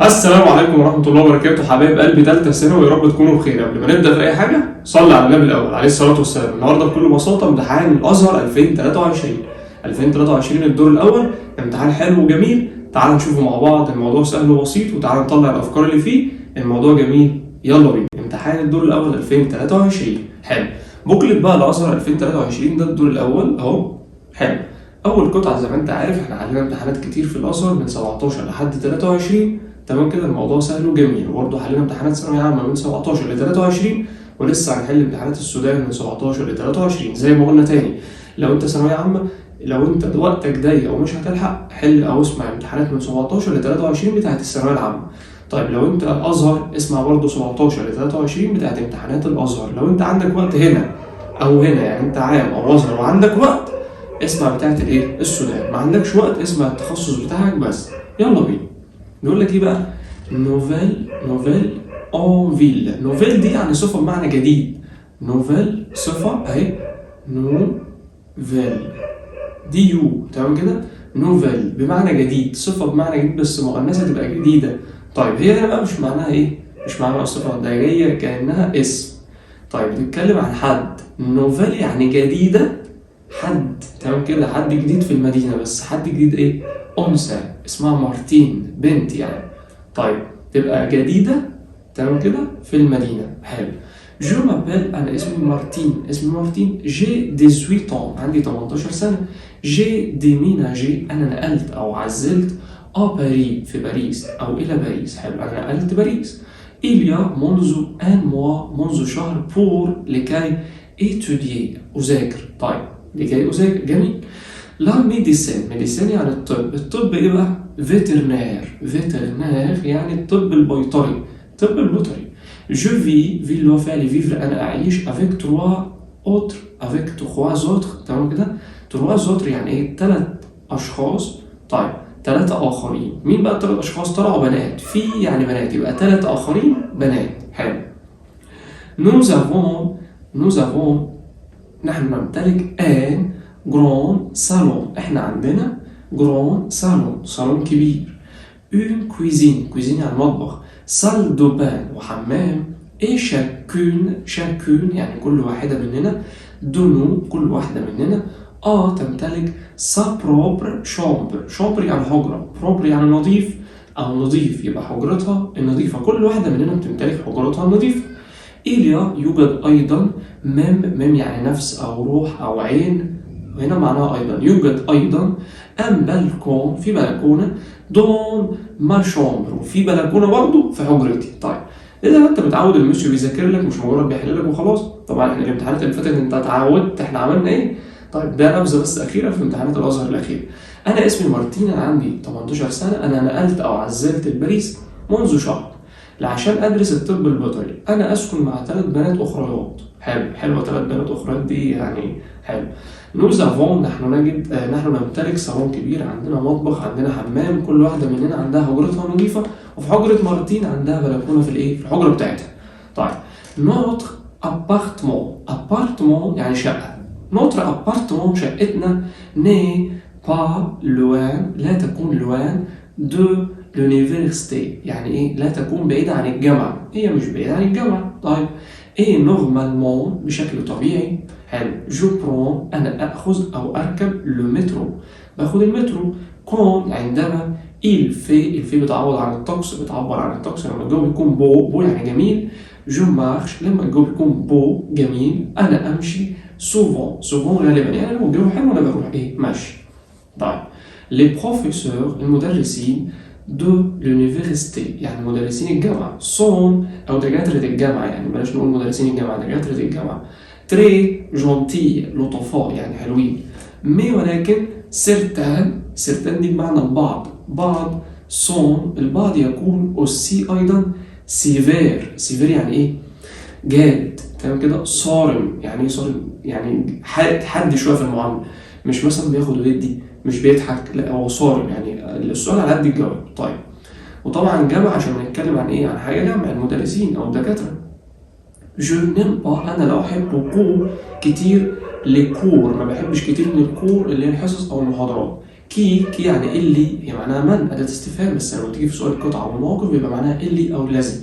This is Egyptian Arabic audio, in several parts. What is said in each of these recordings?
السلام عليكم ورحمة الله وبركاته حبايب قلبي تالتة ثانوي، يا رب تكونوا بخير. قبل ما نبدأ في أي حاجة صلي على النبي الأول عليه الصلاة والسلام. النهاردة بكل بساطة امتحان الأزهر 2023 الدور الأول، امتحان حلو وجميل. تعال نشوفه مع بعض، الموضوع سهل وبسيط، وتعال نطلع الأفكار اللي فيه. الموضوع جميل، يلا بينا. امتحان الدور الأول 2023. حلو، booklet بقى الأزهر 2023 ده الدور الأول أهو. حلو، أول قطعة زي ما أنت عارف احنا علينا امتحانات كتير في الأزهر من 17 لحد 23. تمام كده، الموضوع سهل وجميل. وبرضه حلينا امتحانات ثانوية عامة من 17 ل 23، ولسه هنحل امتحانات السودان من 17 ل 23. زي ما قلنا تاني، لو انت ثانوية عامة، لو انت وقتك ضيق ومش هتلحق، حل او اسمع امتحانات من 17 ل 23 بتاعت الثانوية العامة. طيب لو انت الازهر، اسمع برضه 17 ل 23 بتاعت امتحانات الازهر. لو انت عندك وقت هنا او هنا، يعني انت عام او ازهر وعندك وقت، اسمع بتاعت الايه؟ السودان. ما عندكش وقت، اسمع التخصص بتاعك بس. يلا بينا. بيقول لك ايه بقى؟ nouvelle nouvelle en ville. nouvelle دي يعني صفة بمعنى جديد. nouvelle صفة اهي، nouvelle دي يو، تمام كده؟ nouvelle بمعنى جديد، صفة بمعنى جديد بس مؤنثة تبقى جديدة. طيب هي هنا بقى مش معناها ايه؟ مش معناها صفة، ده جاية كأنها اسم. طيب بتتكلم عن حد، nouvelle يعني جديدة، حد، تمام كده؟ حد جديد في المدينة، بس حد جديد ايه؟ أنثى اسمها مارتين، بنت يعني. طيب تبقى جديدة، تمام كده، في المدينة. حلو. je m'appelle، أنا اسمي مارتين، اسمي مارتين. j'ai 18 ans، عندي 18 سنة. j'ai déménagé، أنا نقلت أو عزلت، à Paris، في باريس أو إلى باريس. حلو، أنا نقلت باريس. il y a منذ un mois، منذ شهر، pour لكي étudier أذاكر. طيب لكي أذاكر، جميل. la médecine، médecine يعني الطب. الطب ايه بقى؟ vétérinaire. vétérinaire يعني الطب البيطري، الطب البيطري. je vis، vis اللي هو فعل vivre، انا اعيش، avec trois autres، avec trois autres، تمام كده؟ trois autres يعني ايه؟ ثلاث اشخاص. طيب ثلاثة آخرين، مين بقى الثلاث أشخاص؟ طلعوا بنات، في يعني بنات، يبقى ثلاثة آخرين بنات. حلو. nous avons، nous avons نحن نمتلك، un grand salon، احنا عندنا grand salon، صالون كبير، une cuisine، cuisine يعني مطبخ، salle de bain وحمام، et chacune، chacune يعني كل واحدة مننا، de nous كل واحدة مننا، a تمتلك، sa propre chambre. chambre يعني حجرة، propre يعني نظيف أو نظيف، يبقى حجرتها النظيفة. كل واحدة مننا بتمتلك حجرتها النظيفة. il y a يوجد أيضا، même، même يعني نفس أو روح أو عين، وهنا معناها أيضا. يوجد أيضا un balcon، في بلكونة، dans ma chambre، وفي بلكونة برضو في حجرتي. طيب إذا أنت متعود المسيو بيذاكر لك، مش مجرد بيحل لك وخلاص. طبعا احنا الامتحانات اللي فاتت انت اتعودت احنا عملنا ايه. طيب ده نبذة بس أخيرة في امتحانات الأزهر الأخيرة. أنا اسمي مارتين، أنا عندي 18 سنة، أنا نقلت أو عزلت لباريس منذ شهر عشان أدرس الطب البيطري. أنا أسكن مع ثلاث بنات أخريات. حلو، حلوة ثلاث بنات أخريات دي يعني، حلو. nous avons نحن نجد، نحن نمتلك صالون كبير، عندنا مطبخ، عندنا حمام، كل واحدة مننا عندها حجرتها نظيفة، وفي حجرة مارتين عندها بلكونة في الإيه؟ في الحجرة بتاعتها. طيب notre appartement، appartement يعني شقة، notre appartement شقتنا، n'est pas loin، لا تكون، loin de l'université يعني ايه؟ لا تكون بعيدة عن الجامعة، هي مش بعيدة عن الجامعة. طيب et normalement بشكل طبيعي، حلو، je prends انا اخذ او اركب، le métro، باخد المترو، quand عندما، il fait، il fait بتعوض عن الطقس، بتعبر عن الطقس، لما الجو بيكون beau، beau يعني جميل، je marche، لما الجو بيكون beau جميل انا امشي، souvent، souvent غالبا، يعني لو الجو حلو انا بروح ايه؟ ماشي. طيب les professeurs المدرسين، de l'université يعني مدرسين الجامعة، sont أو دكاترة الجامعة، يعني بلاش نقول مدرسين الجامعة، دكاترة الجامعة، très gentils لطفاء يعني حلوين، mais ولكن، certains، certains دي بمعنى البعض، بعض، sont البعض يكون، aussi أيضا، sévères، sévère يعني إيه؟ جاد، تمام كده؟ صارم. يعني ايه صارم؟ يعني حد شويه في المعامله، مش مثلا بياخد ويدي، مش بيضحك، لا هو صارم، يعني السؤال على قد الجواب. طيب وطبعا جمع عشان نتكلم عن ايه؟ عن حاجه جمع، المدرسين او الدكاتره. je n'aime pas انا لا احب، beaucoup كتير، les cours ما بحبش كتير من ال cours اللي هي الحصص او المحاضرات. qui qui يعني اللي، هي معناها من، أداة استفهام، بس لما تيجي في سؤال قطعة ومواقف بيبقى معناها اللي أو الذي.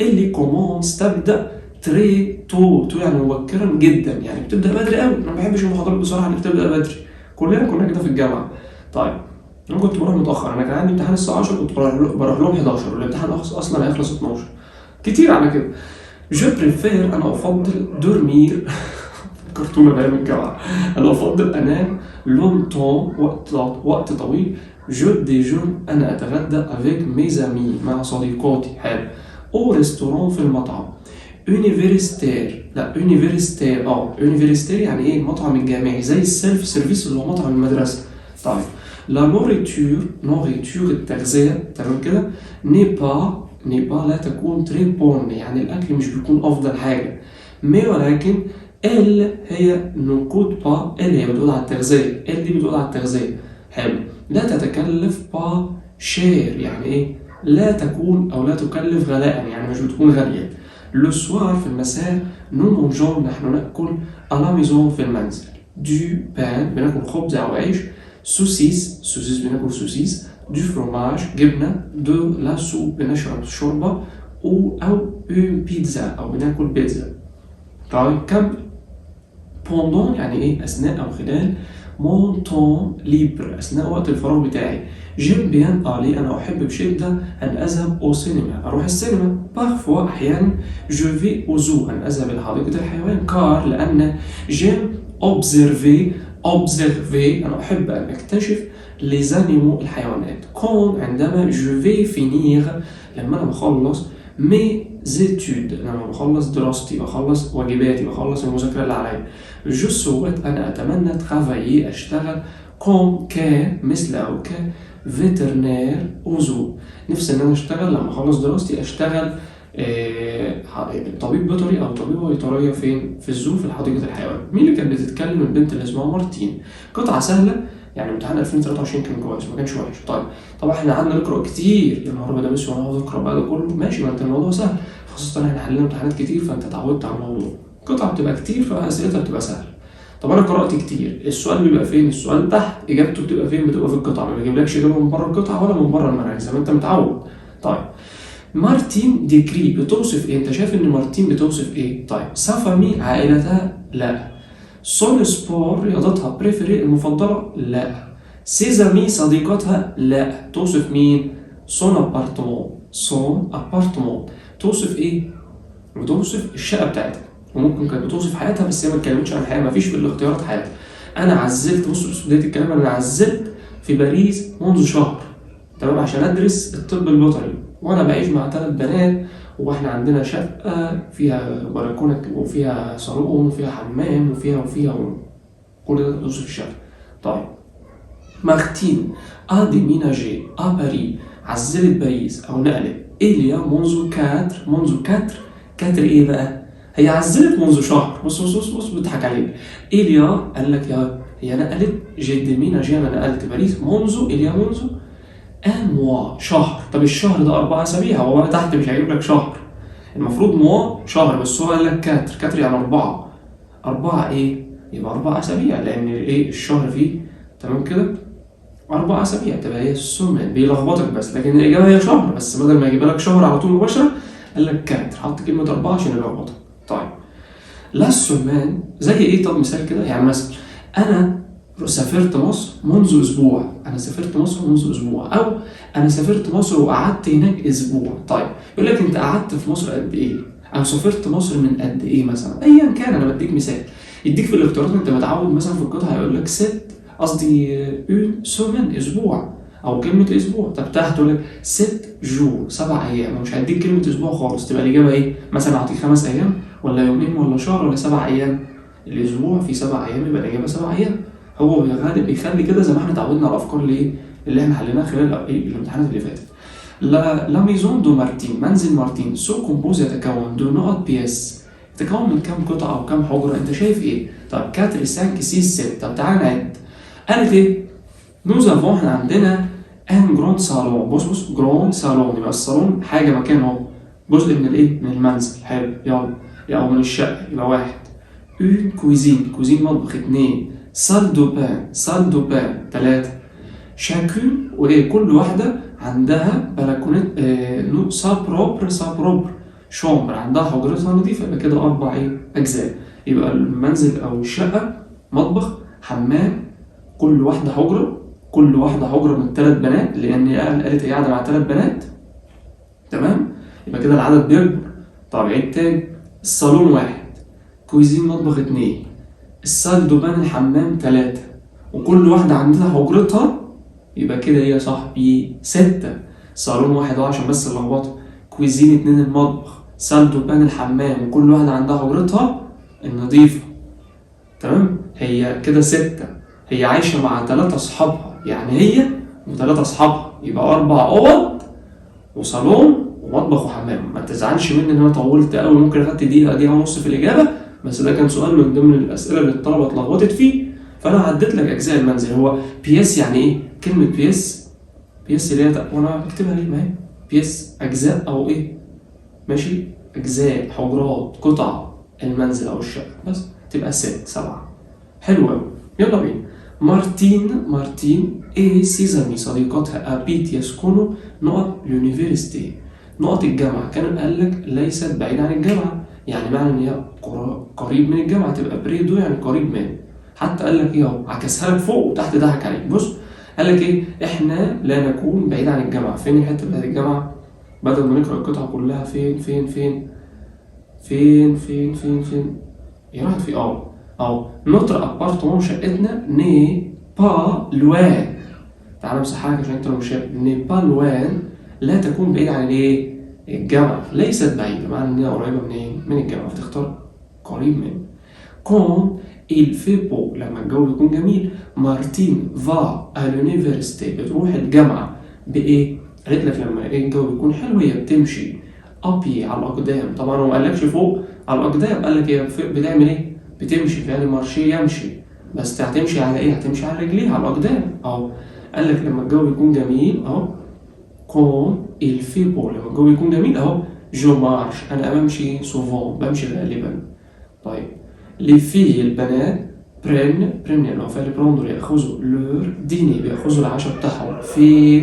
اللي commence تبدأ très tôt، tôt يعني مبكرا جدا، يعني بتبدأ بدري قوي. أنا ما بحبش المحاضرات بصراحة اللي بتبدأ بدري، كلنا كنا كده في الجامعة. طيب أنا كنت بروح متأخر، أنا كان عندي امتحان الساعة 10 كنت بروح لهم 11، والامتحان أصلا هيخلص 12، كتير على كده. je préfère أنا أفضل dormir، كرتونة بقى من الجامعة، أنا أفضل أنام longtemps وقت طويل. je déjeune أنا أتغدى avec mes amies مع صديقاتي. حلو. au restaurant في المطعم. universitaire لا universitaire، universitaire يعني ايه؟ المطعم الجامعي زي ال self service اللي هو مطعم المدرسة. طيب la nourriture، nourriture التغذية، تمام كده. n'est pas، n'est pas لا تكون très bonne يعني الأكل مش بيكون أفضل حاجة. mais ولكن elle هي ne coûte pas، elle هي بتقول على التغذية، elle دي بتقول على التغذية. حلو. لا تتكلف pas cher يعني ايه؟ لا تكون أو لا تكلف غلاء، يعني مش بتكون غالية. le soir في المساء nous mangeons نحن نأكل à la maison في المنزل. du pain بناكل خبز أو عيش، saucisse saucisse بناكل سوسيس، du fromage جبنة، de la soupe بنشرب شوربة، أو une pizza أو بناكل بيتزا. طيب كمل. pendant يعني إيه؟ أثناء أو خلال. mon temps libre أثناء وقت الفراغ بتاعي. j'aime bien aller أنا أحب بشدة أن أذهب au cinéma أروح السينما. parfois أحيانا je vais au zoo أن أذهب إلى حديقة الحيوان. car لأن j'aime observer، observer أنا أحب أن أكتشف les animaux الحيوانات. quand عندما je vais finir لما أنا بخلص mes études لما بخلص دراستي، بخلص واجباتي، بخلص المذاكرة اللي عليا. je souhaite أنا أتمنى travailler أشتغل comme ك مثل أو ك vétérinaire au zoo. نفسي إن أنا أشتغل لما أخلص دراستي، أشتغل طبيب بيطري أو طبيبة بيطرية فين؟ في ال zoo في حديقة الحيوان. مين اللي كانت بتتكلم؟ البنت اللي اسمها مارتين. قطعة سهلة، يعني امتحان 2023 كان كويس ما كانش وحش. طيب طبعا احنا قعدنا نقرا كتير، يا نهار ابيض بس وانا عاوز اقرا بقى ده كله، ماشي ما انت الموضوع سهل، خاصة احنا حلينا امتحانات كتير فانت اتعودت على الموضوع. قطعة بتبقى كتير فاسئلتها بتبقى سهلة. طب انا قرأت كتير، السؤال بيبقى فين؟ السؤال تحت، اجابته بتبقى فين؟ بتبقى في القطعة، ما بيجيبلكش اجابة من بره القطعة ولا من بره المنهج زي ما انت متعود. طيب مارتين décrit بتوصف ايه؟ انت شايف ان مارتين بتوصف ايه؟ طيب sa famille عائلتها؟ لا. son sport رياضتها préférée المفضلة؟ لا. ses amies صديقتها؟ لا. توصف مين؟ son appartement، son appartement توصف ايه؟ بتوصف الشقة بتاعتها، وممكن كانت بتوصف حياتها بس هي ما اتكلمتش عن الحياة، ما فيش في الاختيارات حياتها. انا عزلت، بص بص بداية الكلام، انا عزلت في باريس منذ شهر، تمام، عشان ادرس الطب البيطري، وانا بعيش مع 3 بنات، واحنا عندنا شقة فيها بلكونة وفيها صالون وفيها حمام وفيها وفيها، كل ده توصف الشقة. طيب مارتين a déménagé à Paris عزلت باريس او نقلت il y a منذ quatre، منذ quatre، quatre ايه بقى؟ هي عزلت منذ شهر. بص بص بص بص بتضحك عليك. il y a قال لك يا هي نقلت j'ai déménagé انا نقلت باريس منذ il y a منذ un mois شهر. طب الشهر ده 4 اسابيع، هو بقى تحت مش هيجيب لك شهر، المفروض mois شهر، بس هو قال لك quatre، quatre يعني 4، 4 إيه؟ يبقى 4 أسابيع، لأن إيه الشهر فيه تمام كده 4 أسابيع، تبقى هي semaines. بيلخبطك بس، لكن الإجابة هي شهر، بس بدل ما يجيب لك شهر على طول مباشرة قال لك quatre، حط كلمة 4 عشان يلخبطك. طيب la semaine زي إيه؟ طب مثال كده، يعني مثلا أنا سافرت مصر منذ أسبوع، أنا سافرت مصر منذ أسبوع، أو أنا سافرت مصر وقعدت هناك أسبوع. طيب يقول لك أنت قعدت في مصر قد إيه؟ أو سافرت مصر من قد إيه مثلا، أيا كان، أنا بديك مثال. يديك في الاختيارات أنت متعود مثلا في القطعة يقول لك sept، قصدي une semaine أسبوع، أو كلمة أسبوع. طب تحت يقول لك 7 jours 7 أيام، ومش هيديك كلمة أسبوع خالص، تبقى الإجابة إيه؟ مثلا أعطيك 5 أيام ولا يومين ولا شهر ولا 7 أيام؟ الأسبوع فيه 7 أيام، يبقى الإجابة 7 أيام. هو غالب بيخلي كده زي ما احنا اتعودنا على الافكار اللي ايه اللي احنا حليناها خلال ايه الامتحانات اللي فاتت. la maison de مارتين منزل مارتين se compose يتكون de نقط pièces، يتكون من كام قطعه او كام حجره؟ انت شايف ايه؟ طب 4 5 6 7. طب تعالى نعد. قالت ايه؟ nous avons احنا عندنا un grand salon. بص بص grand salon، يبقى الصالون حاجه مكان اهو، جزء من الايه؟ من المنزل. حلو، يلا يا او من الشقه، يبقى واحد. une cuisine، cuisine مطبخ، اتنين. salle de bain، salle de bain، تلاتة. chacune وايه؟ كل واحدة عندها بلكونة non sa propre chambre، عندها حجرتها نظيفة. يبقى كده اربع ايه؟ اجزاء. يبقى المنزل او الشقة مطبخ، حمام، كل واحدة حجره، كل واحدة حجره من ثلاث بنات، لان قالت هي قاعدة مع ثلاث بنات، تمام؟ يبقى كده العدد بيكبر. طب عيد تاني، الصالون واحد، cuisine مطبخ اتنين، ال salle de bain الحمام تلاتة، وكل واحدة عندها حجرتها، يبقى كده ايه يا صاحبي؟ ستة. صالون واحد اهو عشان بس اللخبطة، cuisine اتنين المطبخ، salle de bain الحمام، وكل واحدة عندها حجرتها النظيفة، تمام؟ هي كده ستة. هي عايشة مع تلاتة أصحابها، يعني هي وتلاتة أصحابها، يبقى أربع أوض وصالون ومطبخ وحمام. ما تزعلش مني إن أنا طولت أوي، ممكن أخدت دقيقة دقيقة ونص في الإجابة، بس ده كان سؤال من ضمن الأسئلة اللي الطلبة اتلخبطت فيه، فأنا عديت لك أجزاء المنزل. هو pièces يعني إيه؟ كلمة pièces، pièces اللي هي، وأنا بكتبها ليه؟ ما هي pièces أجزاء أو إيه؟ ماشي، أجزاء، حجرات، قطع المنزل أو الشقة، بس تبقى sept، سبعة. حلو أوي، يلا بينا. مارتين، مارتين et ses amies صديقتها habitent يسكنوا نقط l'université، نقط الجامعة. كان قال لك ليست بعيدة عن الجامعة، يعني معنى إن هي قريب من الجامعة، تبقى près de يعني قريب من. حتى قال لك إيه أهو، عكسها لك فوق وتحت، ضحك عليك. بص قال لك إيه؟ إحنا لا نكون بعيد عن الجامعة. فين الحتة بتاعت الجامعة؟ بدل ما نقرأ القطعة كلها، فين فين فين فين فين فين فين؟ هي راحت في اه notre appartement شقتنا n'est pas loin. تعالى امسحها لك عشان انت لو مش شايف. n'est pas loin لا تكون بعيد عن الايه؟ الجامعة. ليست بعيدة، معنى ان هي قريبة من ايه؟ من الجامعة، فتختار قريب من. quand il fait beau لما الجو بيكون جميل، مارتين va à l'université بتروح الجامعة بإيه؟ قالت لك لما ايه الجو بيكون حلو هي بتمشي à pied على الأقدام. طبعا هو ما قالكش فوق على الأقدام، قال لك هي بتعمل ايه؟ بتمشي، فعل marcher يمشي، بس هتمشي على ايه؟ هتمشي على رجليها، على الأقدام أهو. قال لك لما الجو بيكون جميل أهو، quand il fait beau لما الجو بيكون جميل أهو، je marche أنا بمشي، souvent بمشي غالبا. طيب les filles البنات prennent، prennent اللي هو فعل prendre يأخذوا، leur dîner بيأخذوا العشاء بتاعهم في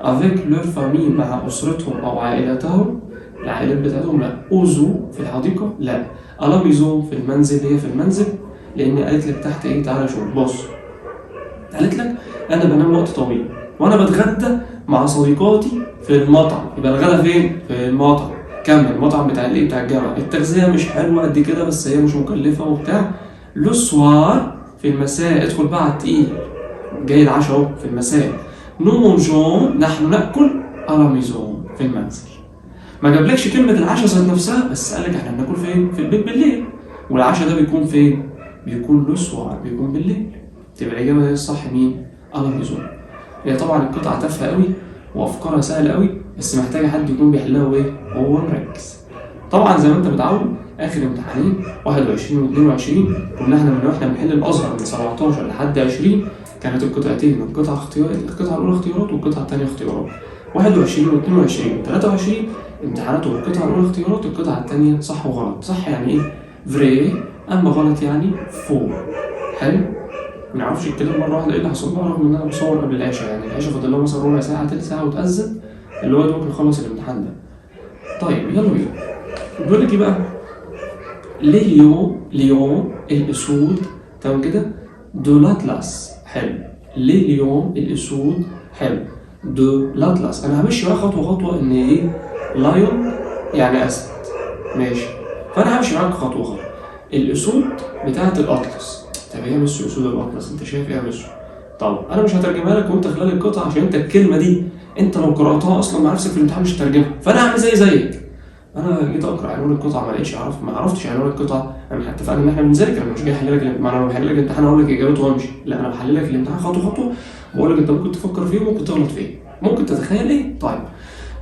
avec leur famille مع أسرتهم أو عائلتهم، العائلات بتاعتهم. لا، au zoo في الحديقة، لا، à la maison في المنزل. هي في المنزل، لأن قالت لك تحت إيه؟ تعالى شوف، بص، قالت لك أنا بنام وقت طويل وأنا بتغدى مع صديقاتي في المطعم، يبقى الغدا فين؟ في المطعم. كمل، المطعم بتاع الايه؟ بتاع الجامعة. التغذية مش حلوة قد كده بس هي مش مكلفة وبتاع. le soir في المساء، ادخل بقى على التقيل، جاي العشاء اهو في المساء. nous mangeons نحن ناكل à la maison في المنزل. ما جابلكش كلمة العشاء ذات نفسها، بس قالك احنا بناكل فين؟ في البيت بالليل، والعشاء ده بيكون فين؟ بيكون le soir، بيكون بالليل. تبقى الإجابة هي الصح مين؟ à la maison. هي طبعا القطعة تافهة قوي وأفكارها سهلة قوي، بس محتاجة حد يكون بيحلها وإيه؟ وهو مركز. طبعا زي ما أنت متعود، آخر امتحانين 21 و 22 كنا احنا من واحنا بنحل الأزهر من 17 لحد 20 كانت القطعتين، القطعة اختيار، القطعة الأولى اختيارات والقطعة الثانية اختيارات. 21 و 22 و 23 امتحاناتهم القطعة الأولى اختيارات، القطعة الثانية صح وغلط. صح يعني إيه؟ vrai، أما غلط يعني faux. حلو؟ ما نعرفش الكلام مرة واحدة إيه اللي حصل لها، رغم إن أنا بصور قبل العشاء، يعني العشاء فاضل لها مثلا ربع ساعة تلت ساعة وتأذن، اللي هو دوب نخلص الامتحان ده. طيب يلا بينا. بيقول لك إيه بقى؟ les lions، lions الأسود، تمام كده، de l'Atlas. حلو، les lions الأسود، حلو، de l'Atlas. أنا همشي بقى خطوة خطوة، إن إيه؟ lion يعني أسد، ماشي، فأنا همشي معاك خطوة خطوة. الأسود بتاعة الأطلس. طب إيه يا مستر أسود الأطلس؟ أنت شايف إيه يا مستر؟ طب أنا مش هترجمها لك وأنت خلال القطعة، عشان أنت الكلمة دي أنت لو قرأتها أصلا مع نفسك في الامتحان مش هترجمها، فأنا هعمل زي زيك. انا جيت اقرا عنوان القطعة ما لقيتش، عرف ما عرفتش عنوان القطعه. انا اتفقنا ان احنا بنذاكر، انا مش جاي احل لك، ما انا لو بحل لك الامتحان اقول لك اجابته وامشي، لا، انا بحل لك الامتحان خطوة خطوه، بقول لك انت ممكن تفكر فيه وممكن تغلط فيه، ممكن تتخيل ايه. طيب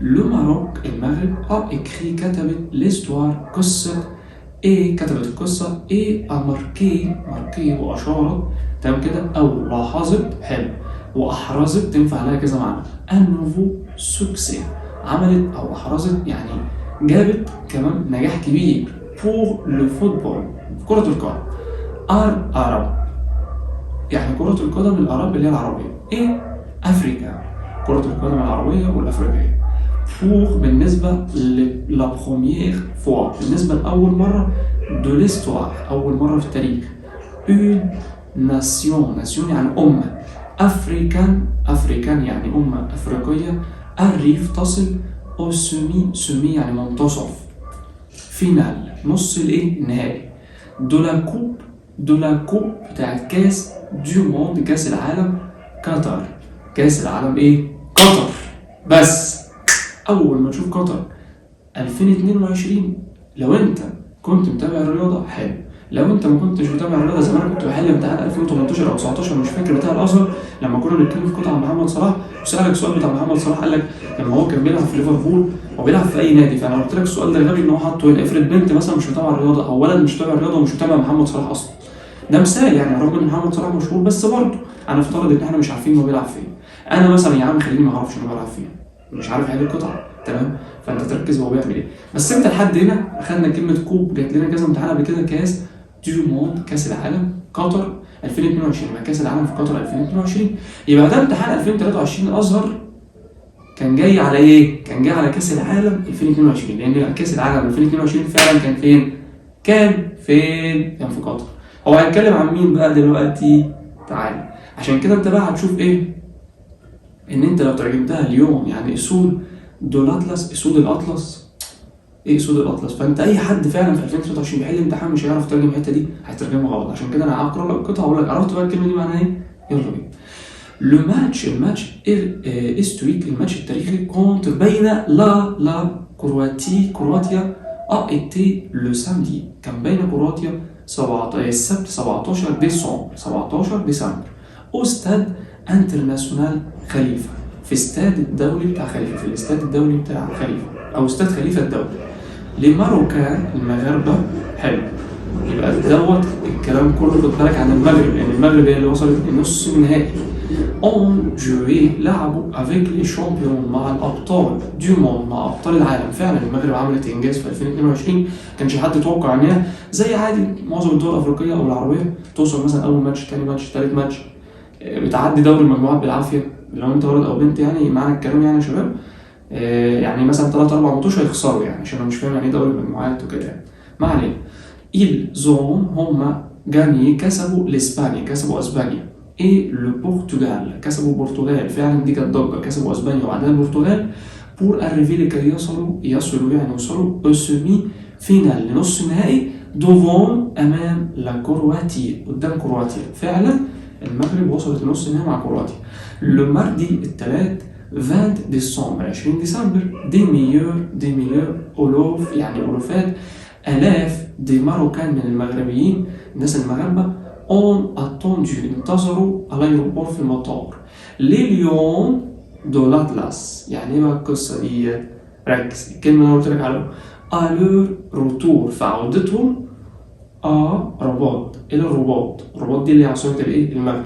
le Maroc المغرب a écrit كتبت l'histoire قصة ايه؟ كتبت القصة et a marqué، marqué واشارت، تمام كده، او لاحظت، حلو، واحرزت، تنفع لها كذا معنى، un nouveau succès عملت او احرزت يعني جابت كمان نجاح كبير pour le football في كرة القدم arabe، يعني كرة القدم ال arabe اللي هي العربية et africaine، كرة القدم العربية والأفريقية. pour بالنسبة la première fois، بالنسبة لأول مرة، de l'histoire، أول مرة في التاريخ، une nation، nation يعني أمة، africaine، africaine يعني أمة أفريقية، arrive تصل، au semi، semi يعني منتصف، finale نص الايه؟ النهائي، de la coupe، de la coupe بتاعت كاس، du monde كاس العالم، قطر، كاس العالم ايه؟ قطر. بس اول ما تشوف قطر 2022، لو انت كنت متابع الرياضة حلو، لو انت ما كنتش متابع الرياضة زي ما انا كنت بحل امتحان 2018 او 19 مش فاكر بتاع الازهر، لما كنا بنتكلم في قطعه محمد صلاح وسالك سؤال بتاع محمد صلاح، قال لك لما هو كان بيلعب في ليفربول هو بيلعب في اي نادي؟ فانا قلت لك السؤال ده غبي ان هو حاطه هنا. افرض بنت مثلا مش متابعه الرياضة او ولد مش متابع الرياضة ومش متابع محمد صلاح اصلا، ده مثال يعني، رغم ان محمد صلاح مشهور بس برضه هنفترض ان احنا مش عارفين هو بيلعب فين. انا مثلا يا عم خليني ما اعرفش انه بيلعب فين، مش عارف احل القطعه، تمام؟ فانت تركز هو بيعمل ايه. بس انت لحد هنا اخدنا كلمة coupe، جات لنا كذا امتحان قبل كده، كاس du monde كاس العالم، قطر 2022، يبقى كاس العالم في قطر 2022. يبقى ده امتحان 2023 الازهر كان جاي على ايه؟ كان جاي على كاس العالم 2022، لان كاس العالم 2022 فعلا كان فين؟ كان فين؟ كان في قطر. هو هيتكلم عن مين بقى دلوقتي؟ تعالى، عشان كده انت بقى هتشوف ايه؟ ان انت لو ترجمتها lions يعني اسود، de l'Atlas اسود الاطلس، ايه اسود الاطلس؟ فانت اي حد فعلا في 2023 بيحل امتحان مش هيعرف يترجم الحتة دي، هيترجمها غلط. عشان كده انا هقرا لك قطعه واقول لك عرفت بقى الكلمة دي معناها ايه؟ يلا بينا. le match، الماتش historique، الماتش التاريخي، contre بين la Croatie كرواتيا a été le samedi، كان بين كرواتيا 17 السبت 17 ديسمبر، 17 ديسمبر، au stade international خليفه، في استاد الدولي بتاع خليفه، في الاستاد الدولي بتاع خليفة او استاد خليفة الدولي. les Marocains المغاربه، حلو، يبقى دوت الكلام كله خد بالك عن المغرب، لان المغرب هي اللي وصلت لنص النهائي. ont joué لعبوا avec les champions مع الابطال، du monde مع ابطال العالم. فعلا المغرب عملت انجاز في 2022 كانش حد يتوقع ان هي زي عادي معظم الدول الافريقية او العربية توصل مثلا اول ماتش، تاني ماتش، تالت ماتش، بتعدي دوري المجموعات بالعافيه. لو انت ولد او بنت يعني، معنى الكلام يعني يا شباب، يعني مثلا ثلاث اربع ماتش هيخسروا يعني، عشان انا مش فاهم يعني ايه دوري المجموعات وكده يعني. ما علينا. ils ont هما gagné كسبوا l'Espagne، كسبوا اسبانيا، et le Portugal كسبوا البرتغال. فعلا دي كانت ضجه، كسبوا اسبانيا وبعدها البرتغال. pour arriver لكي يصلوا، يصلوا يعني يوصلوا، aux semi-finales لنص النهائي، devant امام la Croatie قدام كرواتيا. فعلا المغرب وصلت لنص النهائي مع كرواتيا. le mardi الثلاث 20 ديسمبر، 20 ديسمبر، des milliers، des milliers ألوف يعني ألوفات، آلاف، des Marocains من المغربيين، الناس المغاربة، ont attendu انتظروا à l'aéroport في المطار les lions de l'Atlas. يعني ايه بقى القصة دي؟ ركز، الكلمة اللي انا قلت لك عليها، à leur retour في عودتهم، à Rabat الى الرباط. الرباط دي اللي هي عاصمة الايه؟ المغرب.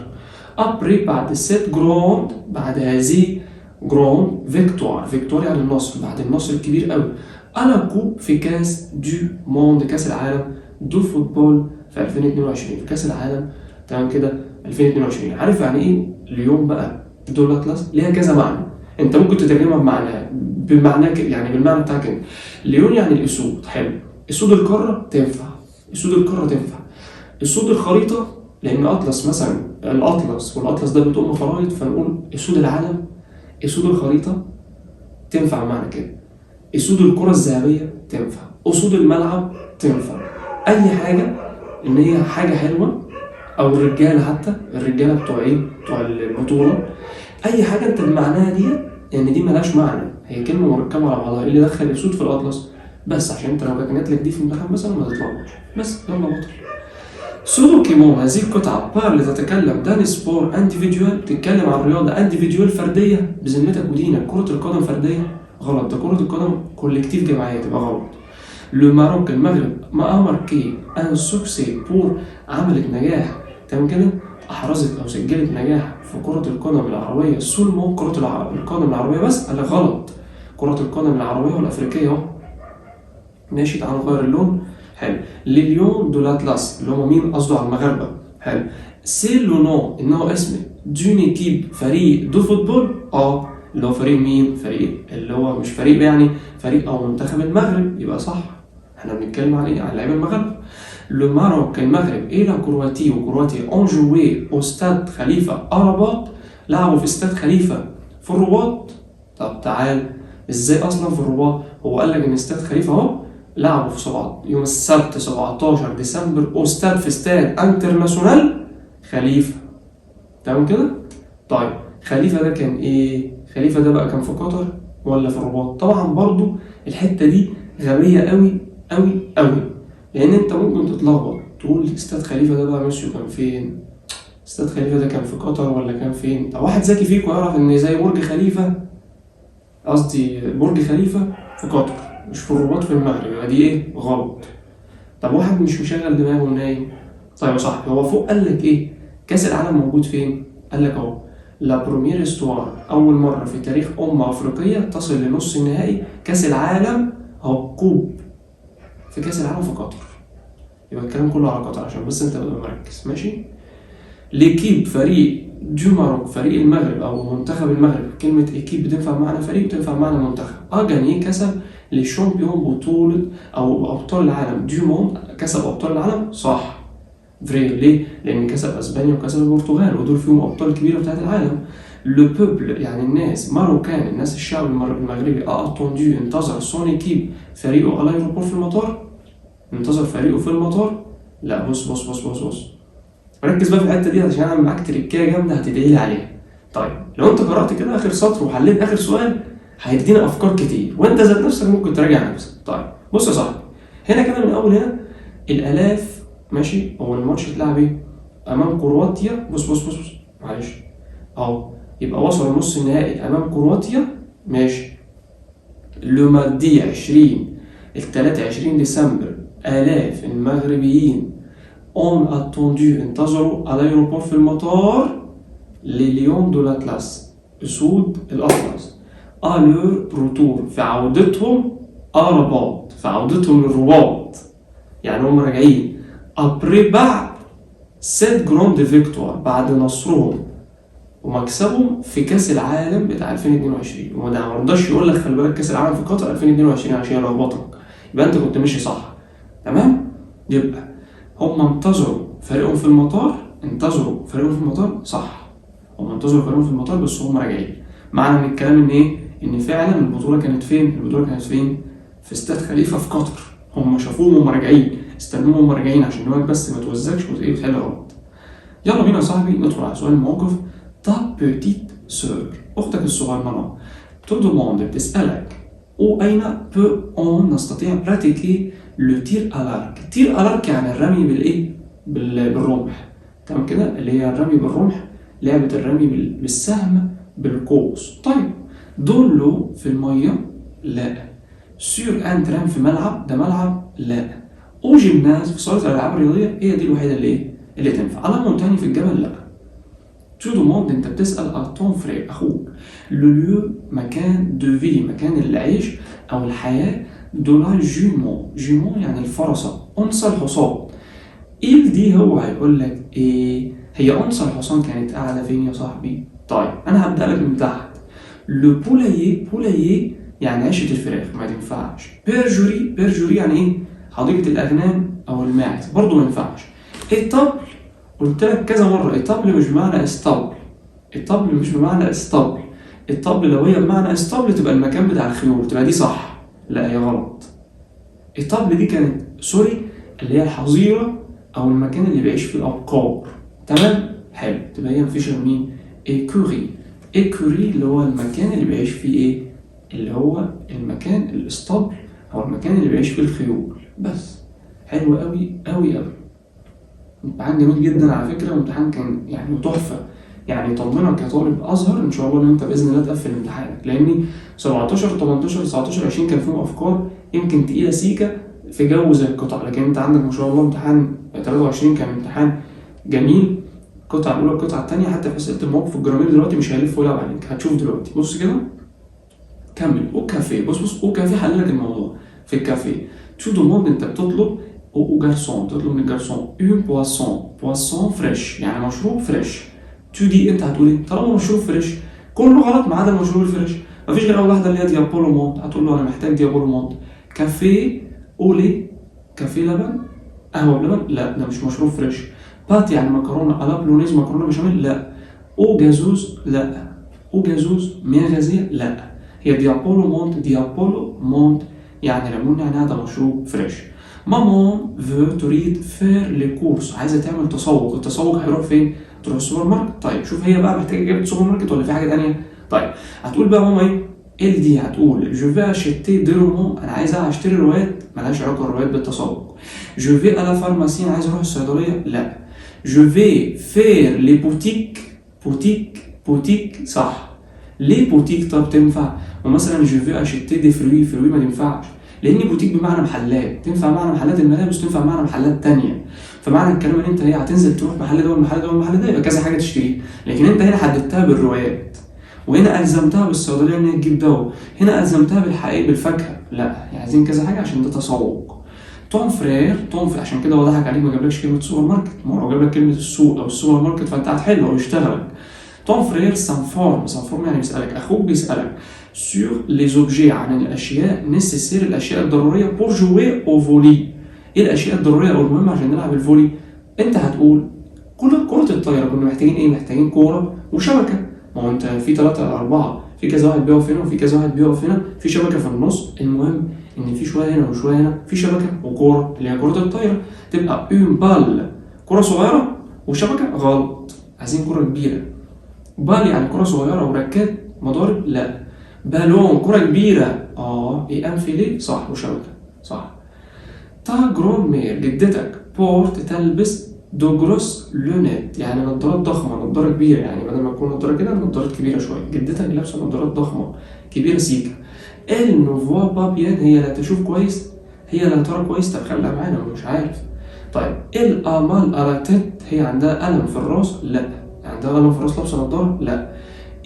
après بعد cette grande، بعد هذه grande victoire، victoire يعني النصر، بعد النصر الكبير قوي، à la coupe في كاس du monde كاس العالم، de football في 2022، في كاس العالم، تمام كده، 2022. عارف يعني ايه lions بقى de l'Atlas؟ ليها كذا معنى، انت ممكن تترجمها بمعنى يعني بالمعنى بتاعك انت. lions يعني الاسود، حلو، اسود القارة تنفع، اسود القارة تنفع، اسود الخريطة لان اطلس مثلا، الاطلس والاطلس ده بتقوم خرايط، فنقول اسود العالم، اسود الخريطة تنفع معنى كده، اسود الكره الذهبية تنفع، اسود الملعب تنفع، اي حاجة ان هي حاجة حلوه، او الرجالة حتى، الرجالة بتوع ايه؟ بتوع البطوله، اي حاجة انت بمعناها ديت، لان دي ملهاش معنى، هي كلمة مركبة على بعضها. ايه اللي دخل اسود في الاطلس؟ بس عشان انت لو كانت جات لك دي في امتحان مثلا ما تتلخبطش. بس يلا بطل. ce document هذه القطعة parle تتكلم d'un sport individuel، بتتكلم عن رياضة individuel فردية. بذمتك ودينك كرة القدم فردية؟ غلط، ده كرة القدم collectif جماعية، تبقى غلط. le Maroc المغرب ما a marqué un succès pour عملت نجاح، تمام كده، أحرزت أو سجلت نجاح في كرة القدم العربية seulement، كرة القدم العربية بس؟ قال لك غلط، كرة القدم العربية والأفريقية أهو. ماشي، تعالوا نغير اللون. حلو. les lions de l'Atlas اللي هم مين؟ قصده على المغاربة. حلو. c'est le nom انه اسم d'une équipe فريق de football، اللي هو فريق مين؟ فريق اللي هو مش فريق يعني فريق او منتخب المغرب، يبقى صح. احنا بنتكلم عن ايه؟ عن لعيبة المغرب. le Maroc المغرب et la Croatie وكرواتيا ont joué au stade خليفة à Rabat، لعبوا في استاد خليفة في الرباط. طب تعال، ازاي اصلا في الرباط؟ هو قال لك ان استاد خليفة اهو لعبوا في يوم السبت 17 ديسمبر au stade في استاد international خليفه. تمام كده؟ طيب خليفة ده كان ايه؟ خليفة ده بقى كان في قطر ولا في الرباط؟ طبعا برضو الحتة دي غبية قوي قوي قوي، لان انت ممكن تتلخبط تقول استاد خليفة ده بقى ميسيو كان فين؟ استاد خليفة ده كان في قطر ولا كان فين؟ طب واحد ذكي فيكم يعرف ان زي برج خليفه، قصدي برج خليفة في قطر مش في الرباط في المغرب، يبقى دي ايه؟ غلط. طب واحد مش مشغل دماغه ونايم، طيب يا صاحبي هو فوق قال لك ايه؟ كاس العالم موجود فين؟ قال لك اهو la première histoire، اول مرة في تاريخ امه افريقية تصل لنص النهائي كاس العالم اهو coupe في كاس العالم في قطر. يبقى الكلام كله على قطر عشان بس انت تبقى مركز، ماشي؟ l'équipe فريق du Maroc فريق المغرب او منتخب المغرب، كلمة équipe بتنفع معنى فريق وتنفع معنى منتخب. a gagné كسب les champions بطولة او ابطال العالم du monde، كسب ابطال العالم صح. vrai ليه؟ لان كسب اسبانيا وكسب البرتغال ودول فيهم ابطال كبيرة بتاعت العالم. le peuple يعني الناس، marocain الناس الشعب المغربي، a attendu انتظر son équipe فريقه à l'aéroport في المطار، انتظر فريقه في المطار. لا بص بص بص بص بص، ركز بقى في الحتة دي عشان انا معاك تريكايه جامدة هتدعي لي عليها. طيب لو انت قرات كده اخر سطر وحليت اخر سؤال هيدينا افكار كتير، وانت ذات نفسك ممكن تراجع نفسك. طيب بص يا صاحبي، هنا كده من اول هنا الالاف، ماشي، هو الماتش اتلعب ايه؟ امام كرواتيا. بص بص بص بص معلش اهو، يبقى وصلوا نص النهائي امام كرواتيا، ماشي. le mardi 20 التلاتة 20 ديسمبر آلاف المغربيين ont attendu انتظروا à l'aéroport في المطار les lions de l'Atlas أسود الأطلس à leur retour في عودتهم à Rabat، في عودتهم للرباط، يعني هم راجعين après بعد cette grande victoire بعد نصرهم ومكسبهم في كاس العالم بتاع 2022. وده ما رضاش يقول لك خلي بالك كاس العالم في قطر 2022 عشان يلخبطك، يبقى انت كنت ماشي صح. تمام؟ يبقى هم انتظروا فريقهم في المطار، انتظروا فريقهم في المطار صح، هم انتظروا فريقهم في المطار بس هم راجعين. معنى من الكلام ان ايه؟ ان فعلا البطولة كانت فين؟ البطولة كانت فين؟ في استاد خليفة في قطر. هم شافوهم وهم راجعين، استنوهم وهم راجعين عشان دماغك بس ما توزكش وتايه وتحل غلط. يلا بينا يا صاحبي ندخل على سؤال الموقف. ta petite sœur اختك الصغننه te demande بتسألك où أين peut-on نستطيع pratiquer le tir à l'arc. tir à l'arc يعني الرمي بالايه؟ بالرمح. تمام كده؟ اللي هي الرمي بالرمح، لعبة الرمي بالسهم بالقوس. طيب dans l'eau في المية؟ لا. sur un terrain في ملعب، ده ملعب؟ لا. au gymnase في صالة الألعاب الرياضية، هي دي الوحيدة اللي ايه؟ اللي تنفع. à la montagne في الجبل؟ لا. tu demandes انت بتسأل à ton frère اخوك le lieu مكان de vie مكان العيش او الحياة de la jument، jument يعني الفرسة، انثى الحصان. il dit هو هيقول لك ايه؟ هي انثى الحصان كانت قاعدة فين يا صاحبي؟ طيب انا هبدأ لك من تحت. le poulailler، poulailler يعني عشة الفراخ، ما تنفعش. bergerie، bergerie يعني ايه؟ حديقة الأغنام أو الماعز، برضه ما ينفعش. étable قلت لك كذا مرة، étable مش بمعنى اسطبل، étable مش بمعنى اسطبل. étable لو هي بمعنى اسطبل تبقى المكان بتاع الخيول، تبقى دي صح، لا هي غلط. étable دي كانت sorry اللي هي الحظيرة أو المكان اللي بيعيش فيه الأبقار. تمام؟ حلو، تبقى هي مفيش غير مين؟ écurie. écurie اللي هو المكان اللي بيعيش فيه ايه؟ اللي هو المكان الاسطبل او المكان اللي بيعيش فيه الخيول. بس حلو قوي قوي قوي، امتحان جميل جدا على فكرة، وامتحان كان يعني تحفة، يعني يطمنك يا طالب ازهر ان شاء الله ان انت باذن الله تقفل امتحانك، لان 17 18 19 20 كان فيهم افكار يمكن تقيلة سيكه في جو زي القطع، لكن انت عندك ما شاء الله امتحان 23 كان امتحان جميل، القطعة الاولى القطعة الثانية، حتى في اسئلة الموقف ال grammaire دلوقتي مش هيلف ويلعب عليك، هتشوف دلوقتي. بص كده كمل. au café، بص بص au café حل لك الموضوع. في الكافيه tu demandes انت بتطلب au garçon، تطلب من الجارسون une boisson، boisson fraîche يعني مشروب fraîche. tu dis انت هتقول ايه؟ طالما مشروب fresh كله غلط ما عدا المشروب ال fresh، مفيش غير اول واحدة اللي هي Diabolo menthe. هتقول له انا محتاج Diabolo menthe. café au lait، كافيه لبن، قهوة بلبن، لا ده مش مشروب fresh. pâtes يعني مكرونه، à la bolognaise مكرونه بشاميل، لا. eau gazeuse، لا. eau gazeuse مياه غازيه، لا. هي Diabolo menthe، Diabolo menthe يعني ليمون، يعني هذا مشروب fresh. maman veut تريد faire les courses، عايزه تعمل تسوق. التسوق هيروح فين؟ تروح السوبر ماركت. طيب شوف هي بقى محتاجه اجابه سوبر ماركت ولا في حاجة ثانية؟ طيب هتقول بقى ماما ايه؟ elle dit هتقول je vais acheter des romans، انا عايزه اشتري روايات، ملهاش علاقة الروايات بالتسوق. je vais à la pharmacie، انا عايز اروح الصيدليه، لا. je vais faire les boutiques، boutique boutique صح. ليه بوتيك؟ طب تنفع. ومثلا je vais acheter des fruits، fruits ما تنفعش لان بوتيك بمعنى محلات، تنفع معنى محلات الملابس، تنفع معنى محلات تانية. فمعنى الكلام ان انت ايه هتنزل تروح محل ده والمحل ده والمحل ده، يبقى كذا حاجة تشتريها. لكن انت هنا حددتها بالروايات، وهنا الزمتها بالصيدليه ان هي تجيب دواء، هنا الزمتها بالحقيقة بالفاكهه، لا يعني عايزين كذا حاجة عشان ده تسوق. ton frère ton frère، عشان كده هو ضحك عليك ما جابلكش كلمة سوبر ماركت. ما هو لو جاب لك كلمة السوق او السوبر ماركت فانت هتحل ويشتغلك. ton frère s'informe، s'informe يعني بيسالك، اخوك بيسالك sur les objets عن الاشياء nécessaires الاشياء الضرورية pour jouer au volley. ايه الاشياء الضرورية او المهمة عشان نلعب ال volley؟ انت هتقول كرة الطايرة كنا محتاجين ايه؟ محتاجين كورة وشبكة. ما هو انت في ثلاثة أربعة، في كذا واحد بيقف هنا وفي كذا واحد بيقف هنا، في شبكة في النص. المهم إن في شوية هنا وشوية هنا، في شبكة وكورة اللي هي كرة الطايرة، تبقى une balle كرة صغيرة وشبكة، غلط، عايزين كرة كبيرة. balle يعني كرة صغيرة و raquette مضارب، لا. بالون كرة كبيرة اه، et un filet صح، وشبكة صح. ta grand-mère جدتك porte تلبس de grosses lunettes يعني نظارات ضخمة، نظارة كبيرة، يعني بدل ما تكون نظارة كده نظارات كبيرة شوية. جدتك لابسة نظارات ضخمة كبيرة سيكا. elle ne voit pas bien هي لا تشوف كويس، هي لا ترى كويس. طب خليها معانا مش عارف. طيب elle a mal à la tête هي عندها ألم في الراس، لا. عندها ألم في الراس لابسة نظارة، لا.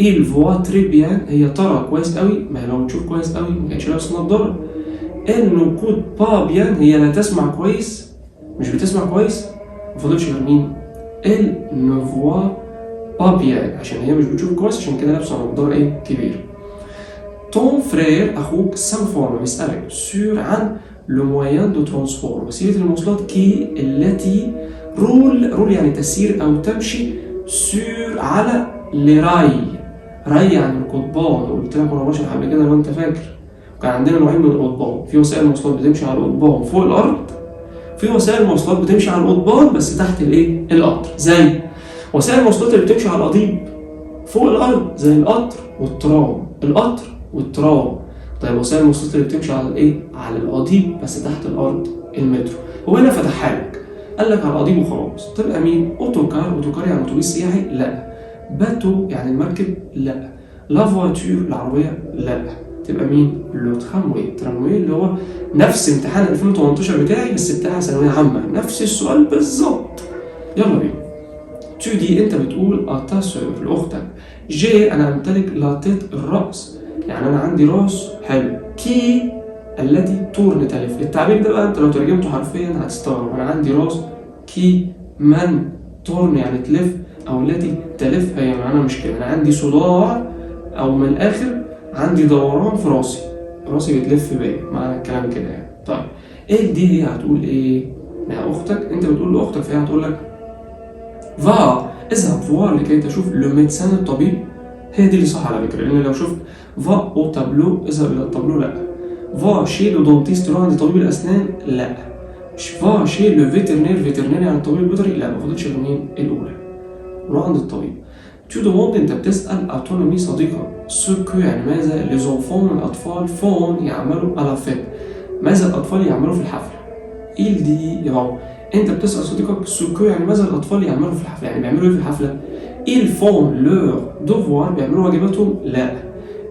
elle voit très bien هي ترى كويس قوي، ما هي لو تشوف كويس قوي ما كانتش لابسة نظارة. elle n'écoute pas bien هي لا تسمع كويس، مش بتسمع كويس. ما فاضلش غير مين؟ elle ne voit pas bien عشان هي مش بتشوف كويس، عشان كده لابسه نظاره ايه؟ كبير. ton frère اخوك s'informe بيسألك sur عن le moyen de transport وسيلة المواصلات qui التي roule، roule يعني تسير او تمشي، sur على les rails، rails يعني القضبان. قلت لك وانا بشرح قبل كده لو انت فاكر، كان عندنا نوعين من القضبان، في وسائل مواصلات بتمشي على القضبان فوق الارض، في وسائل مواصلات بتمشي على القضبان بس تحت الايه؟ القطر. زي وسائل المواصلات اللي بتمشي على القضيب فوق الارض زي القطر والترام، القطر والترام. طيب وسائل المواصلات اللي بتمشي على الايه؟ على القضيب بس تحت الارض، المترو. هو هنا فتحها لك قال لك على القضيب وخلاص. تبقى مين؟ autocar، autocar يعني اتوبيس سياحي، لا. bateau يعني المركب، لا. la voiture العربيه، لا. تبقى مين؟ le tramway، tramway اللي هو نفس امتحان 2018 بتاعي بس بتاع ثانوية عامه، نفس السؤال بالظبط. يلا بينا. tu dis انت بتقول à ta sœur لاختك j'ai انا امتلك la tête الراس، يعني انا عندي راس حلو، qui التي tourne تلف. التعبير ده بقى انت لو ترجمته حرفيا هتستغرب. انا عندي راس qui من tourne يعني تلف او التي تلف، هي معناها مش كده. انا عندي صداع او من الاخر عندي دوران في راسي، راسي بتلف بيا، معنى الكلام كده يعني. طيب elle dit هي هتقول ايه؟ مع اختك، انت بتقول لاختك فهي هتقول لك va اذهب voir لكي تشوف le médecin الطبيب. هي دي اللي صح على فكره، لان لو شفت va au tableau اذهب الى التابلو، لا. va chez le dentiste روح عند طبيب الاسنان، لا. va chez le vétérinaire، vétérinaire يعني الطبيب البيطري، لا. ما فاضلش غير مين؟ الاولى، روح عند الطبيب. tu demandes انت بتسال à ton ami صديقك ce que يعني ماذا les enfants الاطفال font يعملوا à la fête، ماذا الاطفال يعملوا في الحفله. il dit يبقى انت بتسال صديقك ce que يعني ماذا الاطفال يعملوا في الحفله، يعني بيعملوا ايه في الحفله. ils font leurs devoirs بيعملوا واجباتهم، لا.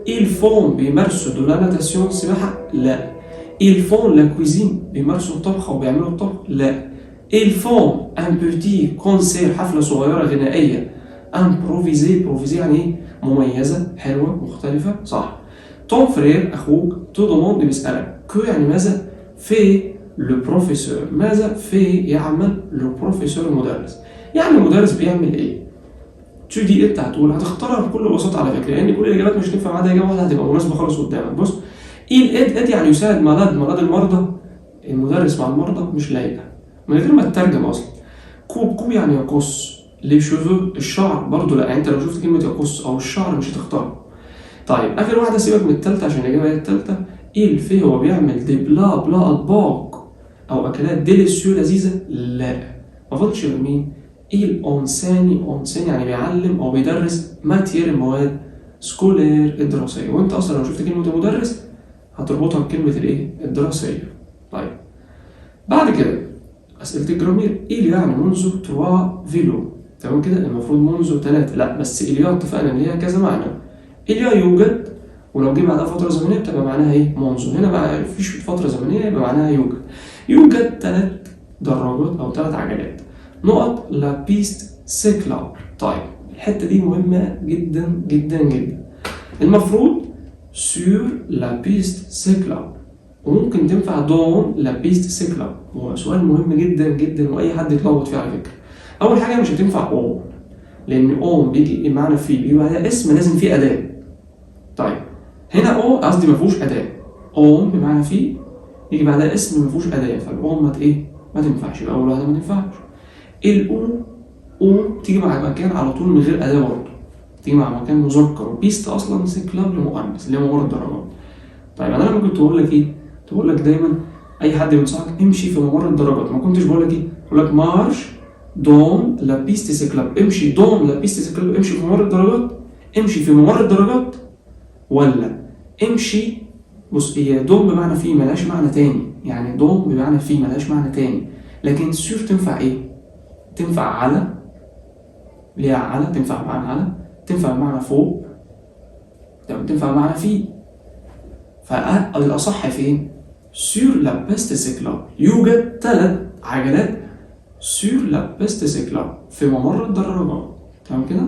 ils font بيمارسوا de la natation سباحة، لا. ils font la cuisine بيمارسوا الطبخ او بيعملوا الطبخ، لا. ils font un petit concert حفلة صغيرة غنائية improvisé، improvisé يعني ايه؟ مميزة حلوة مختلفة، صح. ton frère اخوك te demande بيسألك que يعني ماذا fait le professeur، ماذا fait يعمل le professeur المدرس، يعني المدرس بيعمل ايه. tu dis انت هتقول، هتختارها بكل بساطة على فكرة، لان كل الاجابات مش هتنفع ما عدا اجابه واحدة هتبقى مناسبة خالص قدامك. بص il aide، aide يعني يساعد، malades، malades المرضى، المدرس مع المرضى مش لايقة من غير ما تترجم اصلا. coupe، coupe يعني يقص، les cheveux الشعر برضو لا، يعني انت لو شفت كلمة يقص او الشعر مش هتختارها. طيب اخر واحدة سيبك من الثالثة عشان الاجابة هي الثالثة. il fait هو بيعمل des plats، plats اطباق او اكلات délicieux لذيذة، لا ما فضلش غير مين؟ il enseigne، enseigne يعني بيعلم او بيدرس matières المواد scolaires الدراسية، وانت اصلا لو شفت كلمة مدرس هتربطها بكلمه الايه؟ الدراسية. طيب بعد كده اسئلة ال grammaire. il y a يعني منذ trois vélos، تمام كده؟ المفروض منذ ثلاثة، لا بس il y a اتفقنا ان هي كذا معنى. il y a يوجد، ولو جه بعدها فترة زمنية بتبقى معناها ايه؟ منذ. هنا بقى مفيش فترة زمنية يبقى معناها يوجد. يوجد ثلاث دراجات أو ثلاث عجلات نقط la piste cyclable. طيب الحتة دي مهمة جدا جدا جدا. المفروض sur la piste cyclable، وممكن تنفع dans la piste cyclable. هو سؤال مهم جدا جدا واي حد يتلخبط فيه على فكرة. اول حاجة مش هتنفع en، لان en بيجي معنى في، بيجي بعدها اسم لازم فيه اداه. طيب هنا au قصدي ما فيهوش اداه، en بمعنى في يجي بعدها اسم ما فيهوش اداه، فال en ما ايه ما تنفعش، يبقى اول واحدة ما تنفعش. ال au، au تيجي مع مكان على طول من غير اداه برضه، تيجي مع مكان مذكر، و piste اصلا cyclable مؤنث اللي هو ممر الدراجات. طيب انا لما كنت بقول لك ايه؟ تقول لك دايما اي حد بينصحك امشي في ممر الدراجات، ما كنتش بقول لك ايه؟ بقول لك marche dans la piste cyclable، امشي dans la piste cyclable، امشي في ممر الدراجات، امشي في ممر الدراجات، ولا امشي. بص هي dans بمعنى في ملهاش معنى تاني، يعني dans بمعنى في ملهاش معنى تاني، لكن sur تنفع ايه؟ تنفع على، ليها على، تنفع بمعنى على، تنفع بمعنى فوق، تمام، تنفع بمعنى في. فالأصح فين؟ sur la piste cyclable، يوجد ثلاث عجلات sur la piste cyclable في ممر الدراجات. تمام كده؟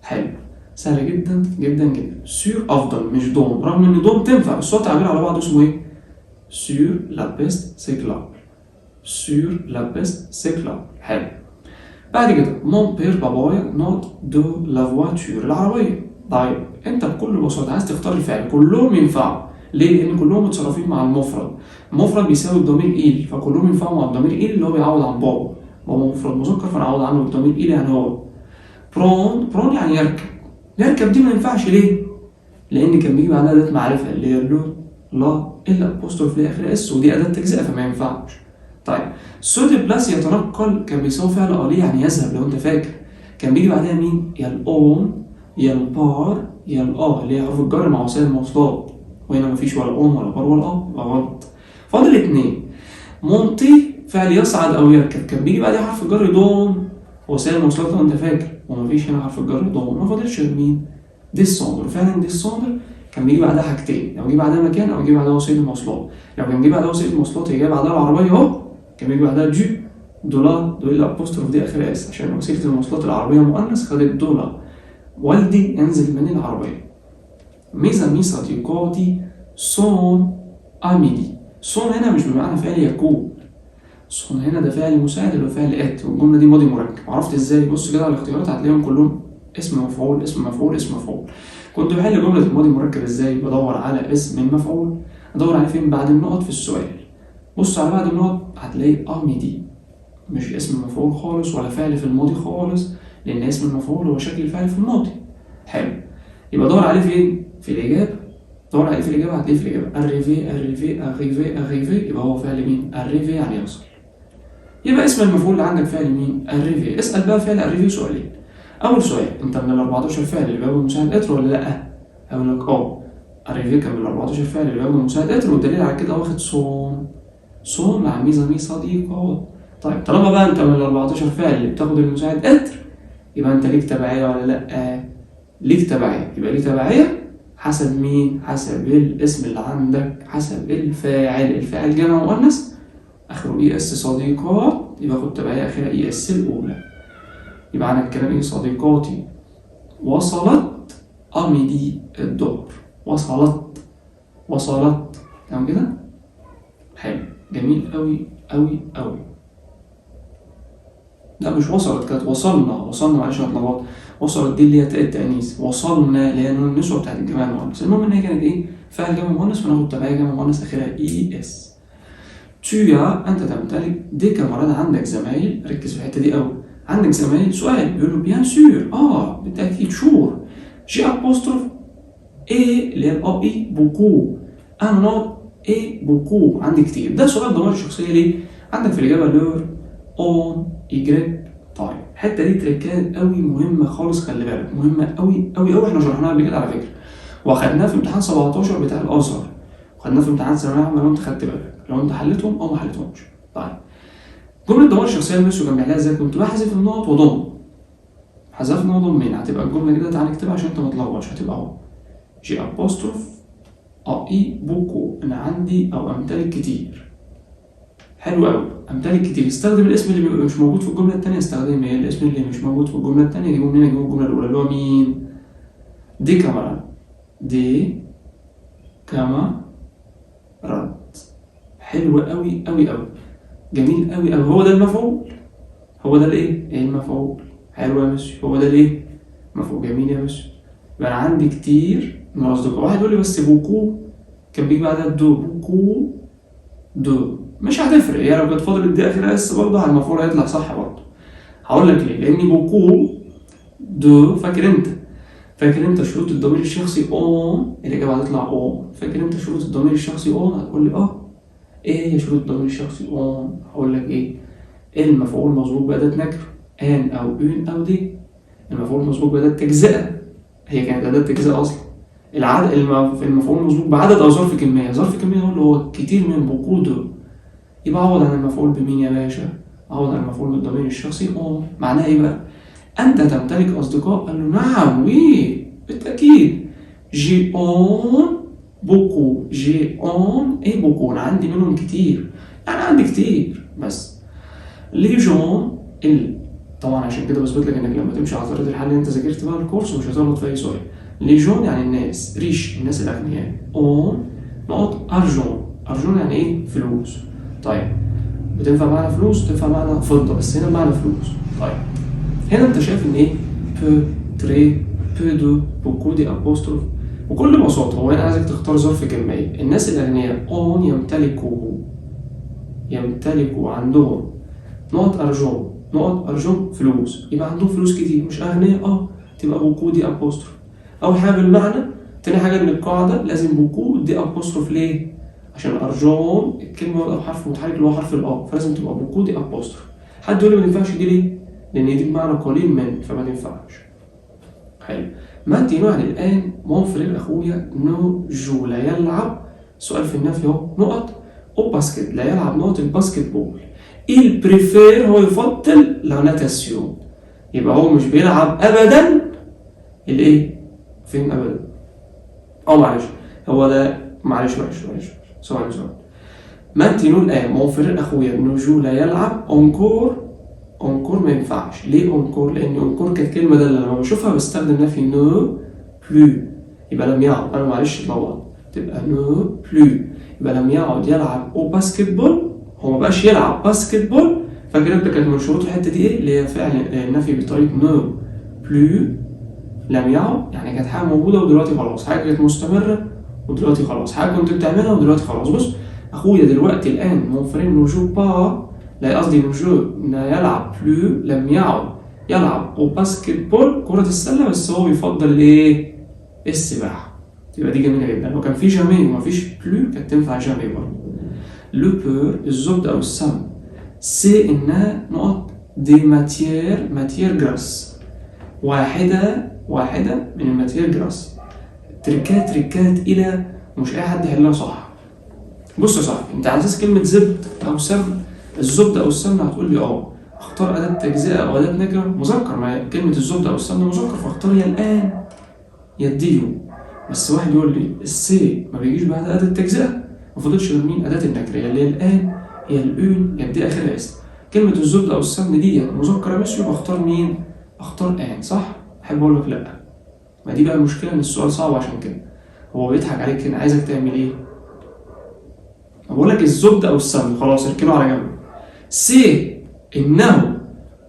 حلو، سهل جدا جدا جدا. sur افضل مش dans، رغم ان dans تنفع، بس هو تعبير على بعض اسمه ايه؟ sur la piste cyclable، sur la piste cyclable. حلو. بعد كده mon père بابايا نقط de la voiture العربية. طيب انت بكل بساطة عايز تختار الفعل، كلهم ينفعوا. ليه؟ لأن كلهم متصرفين مع المفرد. المفرد بيساوي الضمير il، فكلهم ينفعوا مع الضمير il اللي هو بيعوض عن بابا. بابا مفرد مذكر فنعوض عنه بالضمير il يعني هو. prend، prend يعني يركب. يركب دي ما ينفعش ليه؟ لأن كان بيجي بعدها أداة معرفة اللي هي le، la، l apostrophe اللي آخر s، ودي أداة تجزئة فما ينفعش. طيب se déplace يتنقل كان بيساوي فعل aller يعني يذهب لو أنت فاكر. كان بيجي بعدها مين؟ يا ال en يا ال par يا ال à اللي هي حروف الجر مع وسائل المواصلات، وهنا مفيش ولا en ولا par ولا à، يبقى غلط. فاضل اتنين. monter فعل يصعد او يركب، كان بيجي بعدها حرف الجر dans وسائل المواصلات لو انت فاكر، ومفيش هنا حرف الجر dans. ما فاضلش غير مين؟ descendre. فعلا descendre كان بيجي بعدها حاجتين، لو جه بعدها مكان او جه بعدها وسيلة المواصلات. لو كان جه بعدها وسيلة المواصلات هي جاية بعدها العربية اهو، كان بيجي بعدها du، de la، de l apostrophe d اخر s، عشان وسيلة المواصلات العربية مؤنث خدت de la. والدي ينزل من العربية. mes amis صديقاتي sont à midi. sont هنا مش بمعنى فعل يكون، sont هنا ده فعل مساعد اللي هو فعل être، والجملة دي ماضي مركب. عرفت ازاي؟ بص كده على الاختيارات هتلاقيهم كلهم اسم مفعول اسم مفعول اسم مفعول. كنت بحل جملة الماضي المركب ازاي؟ بدور على اسم المفعول، ادور عليه فين؟ بعد النقط في السؤال. بص على بعد النقط هتلاقي à midi، مش اسم المفعول خالص ولا فعل في الماضي خالص، لان اسم المفعول هو شكل الفعل في الماضي. حلو، يبقى دور عليه فين؟ في الإجابة. دور عليه في الإجابة هتلاقيه في الإجابة arriver، arrivée، arrivé، arrivent، يبقى هو فعل مين؟ arriver يعني يصل. يبقى اسم المفعول اللي عندك فعل مين؟ arriver. اسأل بقى فعل arriver سؤالين. أول سؤال، أنت من ال 14 فعل اللي بياخدوا مساعد être ولا لأ؟ هقول لك أه، arriver كان من ال 14 فعل اللي بياخدوا مساعد être، والدليل على كده واخد sont، sont مع mes amis صديقات. طيب طالما بقى أنت من ال 14 فعل اللي بتاخد المساعد être، يبقى أنت ليك تبعية ولا لأ؟ ليك تبعية. يبقى ليك تبعية حسب مين؟ حسب الاسم اللي عندك، حسب الفاعل. الفاعل جمع مؤنث اخره e s صديقات، يبقى خد تبعية اخرها e s الاولى. يبقى معنى الكلام ايه؟ صديقاتي وصلت à midi الظهر. وصلت، وصلت. تمام كده؟ حلو، جميل قوي قوي قوي. لا مش وصلت، كانت وصلنا، وصلنا، معلش انا اتلخبطت. وصلت دي اللي هي تاء التأنيث، وصلنا اللي هي نون النسوة بتاعت الجمع المؤنث. المهم ان هي كانت ايه؟ فاعل جمع مؤنث، فناخد تبعية جمع مؤنث اخرها i s. tu as انت تمتلك، des camarades عندك زمايل، ركز في الحتة دي قوي، عندك زمايل. سؤال بيقول له bien sûr، بالتاكيد، sure. g apostrophe a اللي هي ال a i beaucoup، انا نقط et beaucoup، عندي كتير. ده سؤال ضمير الشخصية ليه؟ عندك في الاجابة leur، en، y. طيب الحتة دي تريكات قوي مهمة خالص، خلي بالك مهمة قوي قوي قوي، احنا شرحناها قبل كده على فكرة، واخدناها في امتحان 17 بتاع الازهر، وخدناها في امتحان ثانوية عامة لو انت خدت بالك، لو انت حلتهم او ما حلتهمش. طيب جملة ضمير الشخصية المسيو كان بيحلها ازاي؟ كنت بحذف النقط واضم، حذفنا وضمينا، هتبقى الجملة كده، تعالى نكتبها عشان انت ما تلخبطش. هتبقى اهو g apostrophe a i beaucoup، انا عندي او امتلك كتير. حلو قوي، امتلك كتير. استخدم الاسم اللي بيبقى مش موجود في الجملة الثانية، استخدم ايه؟ الاسم اللي مش موجود في الجملة الثانية جيبه منين؟ اجيبه الجملة الاولى اللي هو مين؟ des camarades، des camarades. حلو قوي قوي قوي، جميل قوي قوي. هو ده المفعول، هو ده الايه؟ ايه المفعول؟ حلو يا مسيو، هو ده الايه؟ مفعول. جميل يا مسيو. يبقى انا عندي كتير من الاصدقاء. واحد يقول لي بس beaucoup كان بيجي بعدها de، beaucoup de، مش هتفرق، هي لو كانت فاضلت دي اخرها s برضه على المفعول هيطلع صح برضه. هقول لك ليه، لان beaucoup de، فاكر انت شروط الضمير الشخصي en، الاجابة هتطلع en. فاكر انت شروط الضمير الشخصي en؟ هتقول لي ايه هي شروط الضمير الشخصي en؟ هقول لك ايه، المفعول مسبوق بأداة نكر un او une او des، المفعول مسبوق بأداة تجزئة، هي كانت أداة تجزئة أصلا. العدد المفعول مسبوق بعدد أو ظرف كمية، ظرف كمية هو اللي هو كتير من beaucoup de، يبقى عوض عن المفعول بمين يا باشا؟ عوض عن المفعول بالضمير الشخصي en. معناها ايه بقى؟ أنت تمتلك أصدقاء؟ قال له نعم oui بالتأكيد، j'en beaucoup، j'en ai beaucoup، أنا عندي منهم كتير، يعني عندي كتير. بس les gens طبعا عشان كده بثبت لك انك لما تمشي على طريقه الحل اللي انت ذاكرت بقى الكورس مش هتغلط في اي سؤال. les gens يعني الناس، riches الناس الاغنياء، ont نقط argent، argent يعني ايه؟ فلوس. طيب بتنفع معنا فلوس، تنفع معنا فضة، بس هنا بمعنى فلوس. طيب هنا انت شايف ان ايه؟ peu، très، peu de، beaucoup d apostrophe. بكل بساطة هو هنا عايزك تختار ظرف كمية. الناس الأغنياء ont يمتلكوا عندهم نقط argent، نقط argent فلوس، يبقى عندهم فلوس كتير، مش أغنياء؟ تبقى beaucoup d apostrophe. أول حاجة بالمعنى، تاني حاجة إن القاعدة لازم beaucoup d apostrophe. ليه؟ عشان argent الكلمة بادئة بحرف متحرك اللي هو حرف ال a، فلازم تبقى beaucoup d apostrophe. حد يقول لي ما تنفعش دي ليه؟ لأن دي بمعنى قليل من، فما تنفعش. حلو. maintenant يعني الآن، mon frère أخويا، ne joue لا يلعب، سؤال في النفي أهو، نقط au basket، لا يلعب نقط ال basket-ball. il préfère هو يفضل la natation، يبقى هو مش بيلعب أبدا الإيه؟ فين أبدا؟ معلش هو ده، معلش معلش معلش، ثواني ثواني. maintenant الآن mon frère أخويا ne joue لا يلعب encore، encore ما ينفعش. ليه encore؟ لأن encore كانت كلمة دالة، لما بشوفها بستخدم نفي ne plus، يبقى لم يعد. أنا معلش اتلخبطت، تبقى ne plus، يبقى لم يعد يلعب au basket-ball، هو ما بقاش يلعب basket-ball. فاكر انت كانت من شروط الحتة دي ايه؟ اللي هي فعل النفي بطريقة ne plus، لم يعد، يعني كانت حاجة موجودة ودلوقتي خلاص، حاجة كانت مستمرة ودلوقتي خلاص، حاجة كنت بتعملها ودلوقتي خلاص. بص اخويا دلوقتي الان mon frère ne joue pas، لا قصدي ne joue، لا يلعب، plus لم يعد يلعب au basket-ball كرة السلة، بس هو بيفضل ايه؟ السباحة. يبقى دي جميلة جدا. لو كان في jamais ومفيش plus كانت تنفع jamais برضه. le beurre الزبدة أو السمن، c'est إنها نقط des matières، matières grasses، واحدة واحدة من ال matières grasses. تركات تركات إلى مش أي حد يحلها صح. بص يا صاحبي، أنت على أساس كلمة زبد أو سمن، الزبدة أو السمنة، هتقول لي اختار أداة تجزئة أو أداة نكرة مذكر، ما كلمة الزبدة أو السمنة مذكر، فاختار يا ال un يا ال du. بس واحد يقول لي ال c'est ما بيجيش بعد أداة تجزئة، ما فضلش غير مين؟ أداة النكرة، يا اللي هي ال un يا ال une يا ال des آخرها s. كلمة الزبدة أو السمن دي مذكر يا مسيو، بختار مين؟ اختار un صح؟ أحب أقول لك لأ. ما دي بقى المشكلة إن السؤال صعب، عشان كده هو بيضحك عليك هنا، عايزك تعمل إيه؟ بقول لك الزبدة أو السمن خلاص اركنه على جنب. c'est إنه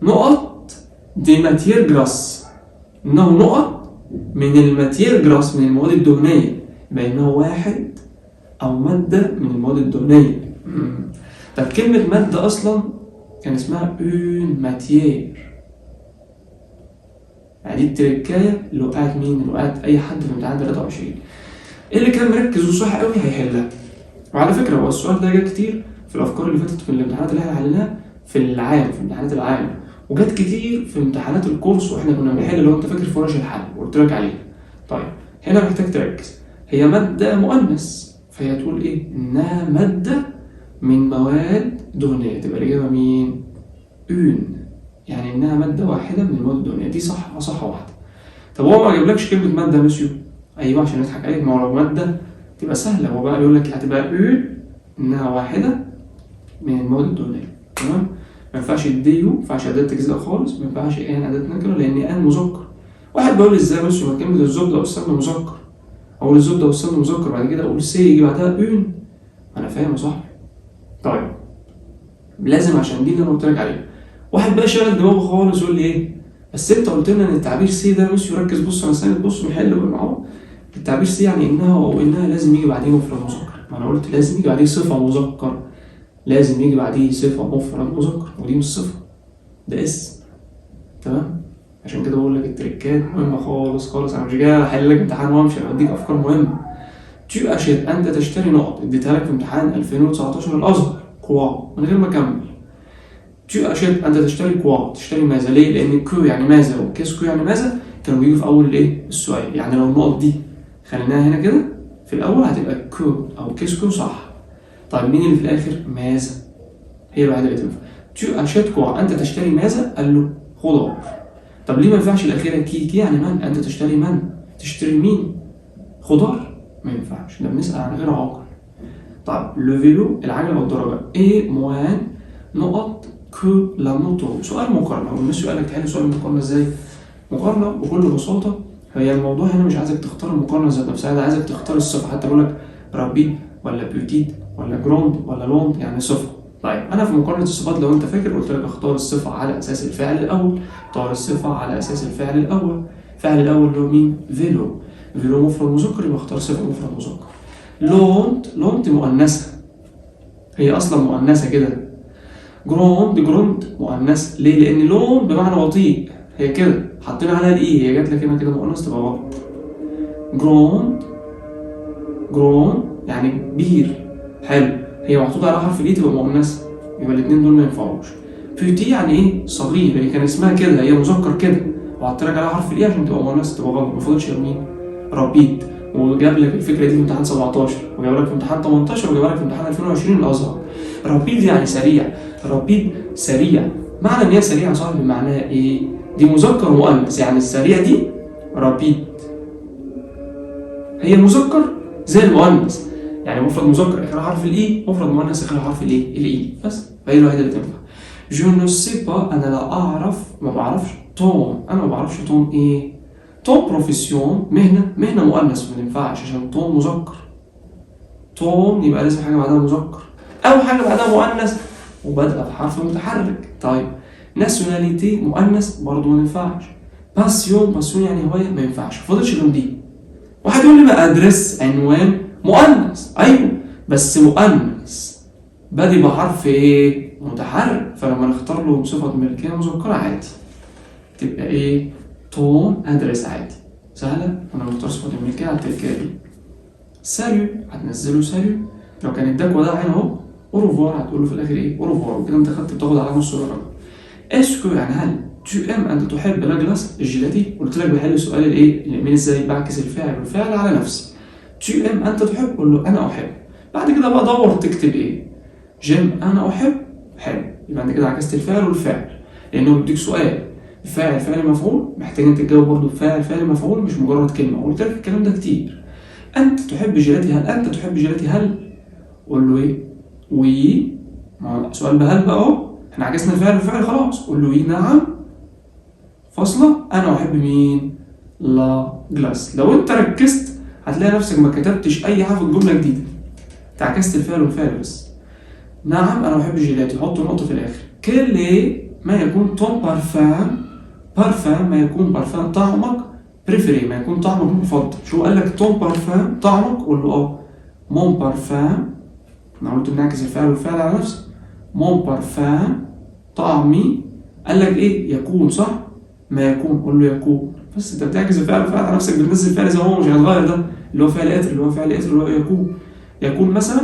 نقط des matières grasses. انه نقط من ال matières grasses، من المواد الدهنيه، يبقى انه واحد او مادة من المواد الدهنيه. طب كلمة مادة اصلا كان اسمها une matière، يعني دي التركايه اللي وقعت مين؟ اللي وقعت اي حد في امتحان 23، اللي كان مركز وصح قوي هيحلها. وعلى فكرة هو السؤال ده جه كتير في الافكار اللي فاتت في الامتحانات اللي احنا حليناها في العام، في امتحانات العام، وجت كتير في امتحانات الكورس واحنا كنا بنحل، لو انت فاكر في ورش الحل وقلت لك عليه. طيب هنا محتاج تركز، هي مادة مؤنث، فهي تقول ايه؟ انها مادة من مواد دهنيه، تبقى الاجابة مين؟ une، يعني انها مادة واحدة من المواد الدهنية، دي صح، صح واحدة. طب هو ما جابلكش كلمة مادة يا مسيو؟ ايوه عشان نضحك عليك، ما هو لو مادة تبقى سهلة، هو بقى يقول لك هتبقى une انها واحدة من المواد الدهنية، تمام؟ ما ينفعش du، ما ينفعش اداه تجزئه خالص، ما ينفعش un اداه نكره لان un مذكر. واحد بيقول لي ازاي بس ما كلمة الزبدة والسمن مذكر، اقول الزبدة والسمن مذكر بعد كده اقول c'est يجي بعدها une، انا فاهم يا صاحبي. طيب لازم عشان دي اللي انا قلت لك عليها. واحد بقى شغل دماغه خالص يقول لي ايه؟ بس انت قلت لنا ان التعبير c'est ده مسيو، ركز بص انا ساند، بص نحل معاه. التعبير c'est يعني انها او انها لازم يجي بعديه مفرد مذكر، ما انا قلت لازم يجي بعديه صفة مذكر، لازم يجي بعديه صفة مفرد مذكر، ودي مش صفة، ده اسم، تمام؟ عشان كده بقول لك التريكات مهمة خالص خالص، انا مش جاي احل لك امتحان وامشي، انا بديك افكار مهمة. tu achètes انت تشتري نقط، اديتها لك في امتحان 2019 الازهر، quoi من غير ما اكمل. tu achètes انت تشتري quoi، تشتري ماذا؟ ليه؟ لان que يعني ماذا و qu'est-ce que يعني ماذا كانوا بيجوا في اول الايه؟ السؤال، يعني لو النقط دي خليناها هنا كده في الاول هتبقى que او qu'est-ce que صح. طيب مين اللي في الاخر؟ ماذا، هي الوحيدة اللي تنفع. tu achètes quoi انت تشتري ماذا؟ قال له خضار. طب ليه ما ينفعش الاخيرة qui؟ qui يعني من، انت تشتري من؟ تشتري مين؟ خضار، ما ينفعش، ده بنسال عن غير عاقل. طيب le vélo العجلة والدراجه est moins نقط que la moto، سؤال مقارنة، هو المسيو قال لك تحل سؤال المقارنة ازاي؟ مقارنة بكل بساطة، هي الموضوع هنا مش عايزك تختار المقارنة ذات نفسها، انا عايزك تختار الصفة، حتى بقول لك rapide ولا petite ولا grande ولا lente، يعني صفة. طيب انا في مقارنة الصفات لو انت فاكر قلت لك اختار الصفة على اساس الفعل الاول، اختار الصفة على اساس الفعل الاول، الفعل الاول اللي هو مين؟ vélo، vélo مفرد مذكر، يبقى اختار صفة مفرد مذكر. lente، lente مؤنثة، هي اصلا مؤنثة كده. grande، grande مؤنث، ليه؟ لان lent بمعنى بطيء، هي كده حطينا عليها ال e، هي جات لك هنا كده مؤنث تبقى غلط. grande، grand يعني كبير، حلو، هي محطوط على حرف ال e تبقى مؤنثة، يبقى الاثنين دول ما ينفعوش. petit يعني ايه؟ صغير، هي كان اسمها كده، هي مذكر كده وحط لك عليها حرف ال e عشان تبقى مؤنث تبقى غلط. ما فاضلش غير مين؟ rapide. وجاب لك الفكرة دي في امتحان 17 وجاب لك في امتحان 18 وجاب لك في امتحان 2020 الازهر. rapide يعني سريع، rapide سريع، معنى ان هي سريعة يا صاحبي معناها ايه؟ دي مذكر ومؤنث، يعني السريع دي rapide هي مذكر زي المؤنث، يعني مفرد مذكر اخر حرف ال e، مفرد مؤنث اخر حرف الايه؟ ال e بس، فهي الوحيدة اللي تنفع. je ne sais pas انا لا اعرف، ما بعرفش ton، انا ما بعرفش ton ايه؟ ton profession مهنه، مهنة مؤنث ما ينفعش عشان ton مذكر، ton يبقى لازم حاجة بعدها مذكر او حاجة بعدها مؤنث وبادئه بحرف متحرك. طيب nationalité مؤنث برضه ما ينفعش. passion، passion يعني هواية، ما ينفعش، فاضلش غير دي. واحد يقول لي ما adresse عنوان مؤنث، ايوه بس مؤنث بادئ بحرف ايه؟ متحرك، فلما نختار له صفة ملكية مذكرة عادي تبقى ايه؟ ton adresse عادي، سهلة. انا مختار صفة الملكية على التركية دي. salut هتنزله salut، لو كان اداك وداع هنا اهو au revoir هتقول له في الاخر ايه؟ au revoir، وكده انت خدت بتاخد على نص درجة. est-ce que يعني هل tu aimes انت تحب la glace الجيلاتي؟ قلت لك بحل سؤال الايه؟ اليمين ازاي؟ بعكس الفاعل والفعل على نفسي. tu aimes انت تحب، قول له انا احب. بعد كده بقى دور تكتب ايه؟ j'aime انا احب، حلو، يبقى انت كده عكست الفاعل والفعل، لانه بيديك سؤال فاعل فعل مفعول، محتاج انت تجاوب برضه فاعل فعل مفعول مش مجرد كلمة. قلت لك الكلام ده كتير. انت تحب جيلاتي، هل انت تحب جيلاتي؟ هل قول له ايه؟ oui، ما هو سؤال بهل بقى اهو، احنا عكسنا الفعل والفعل خلاص، قول له oui نعم فاصلة انا احب مين؟ la glace. لو انت ركزت هتلاقي نفسك ما كتبتش اي حاجة في الجملة جديدة، انت عكست الفعل والفعل بس. نعم انا احب جيلاتي، حط نقطة في الاخر. quel est ما يكون ton parfum بارفان ما يكون بارفان طعمك préféré، ما يكون طعمك المفضل. شو قال لك؟ ton parfum طعمك، قول له mon parfum. انا قلت بنعكس الفعل والفعل على نفسه. mon parfum طعمي، قال لك ايه؟ يكون، صح؟ ما يكون، قول له يكون. بس انت بتعكس الفعل والفعل على نفسك، بتنزل الفعل زي ما هو مش هيتغير، ده اللي هو فعل être، اللي هو فعل être اللي هو يكون. يكون مثلا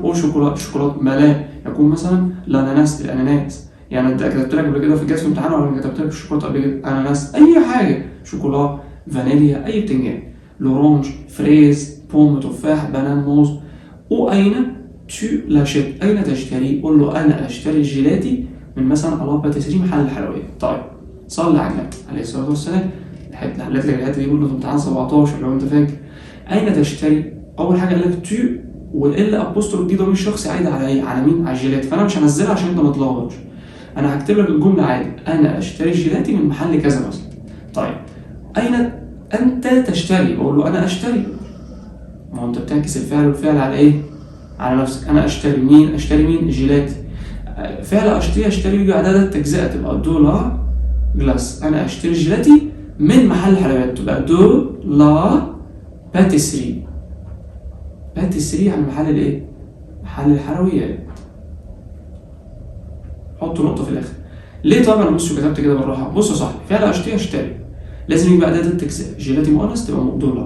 au chocolat شوكولاته ملاء، يكون مثلا l'ananas الاناناس. يعني انت كتبت لك قبل كده في جت في امتحان ولا كتبت لك الشوكولاتة قبل كده؟ اناناس، اي حاجه، شوكولا، فانيليا، اي بتنجان، l'orange، fraise، pomme تفاح، banane موز. واين tu l'achètes؟ اين تشتري؟ قول له انا اشتري الجيلاتي من مثلا à la pâtisserie محل الحلويات. طيب صلي على النبي عليه الصلاة والسلام. الحتة حليت لك الحتة دي برضه في امتحان 17 لو انت فاكر. اين تشتري؟ اول حاجة قال لك tu وال l apostrophe دي ضمير شخصي عايد على ايه؟ على مين؟ على الجيلاتي. فانا مش هنزلها عشان انت ما تلخبطش، انا هكتب لك الجملة عادي، انا اشتري الجيلاتي من محل كذا مثلا. طيب اين انت تشتري؟ بقول له انا اشتري. ما هو انت بتعكس الفعل والفعل على ايه؟ على نفسك. انا اشتري مين؟ اشتري مين؟ الجيلاتي. فعل acheter اشتري يجي بعدها التجزئة تبقى de la glace. انا اشتري الجيلاتي من محل حلويات تبقى de la pâtisserie. pâtisserie يعني محل الايه؟ محل الحلويات. حط نقطة في الآخر. ليه طبعا؟ بص كتبت كده بالراحة. بص يا صاحبي، فعل acheter اشتري لازم يبقى أداة التجزئة، جيلاتي مؤنث تبقى de la.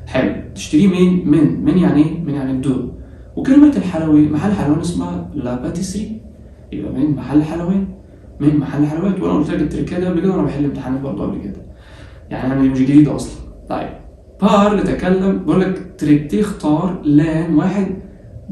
حلو. تشتريه مين؟ من يعني ايه؟ من يعني de. وكلمة الحلوي محل حلوان اسمها la pâtisserie، يبقى من محل حلوان، من محل حلويات. وانا قلت لك التركية دي قبل كده وانا بحل امتحانات برضه قبل كده، يعني انا دي مش جديدة اصلا. طيب parle تكلم، بقول لك traiter اختار l'un واحد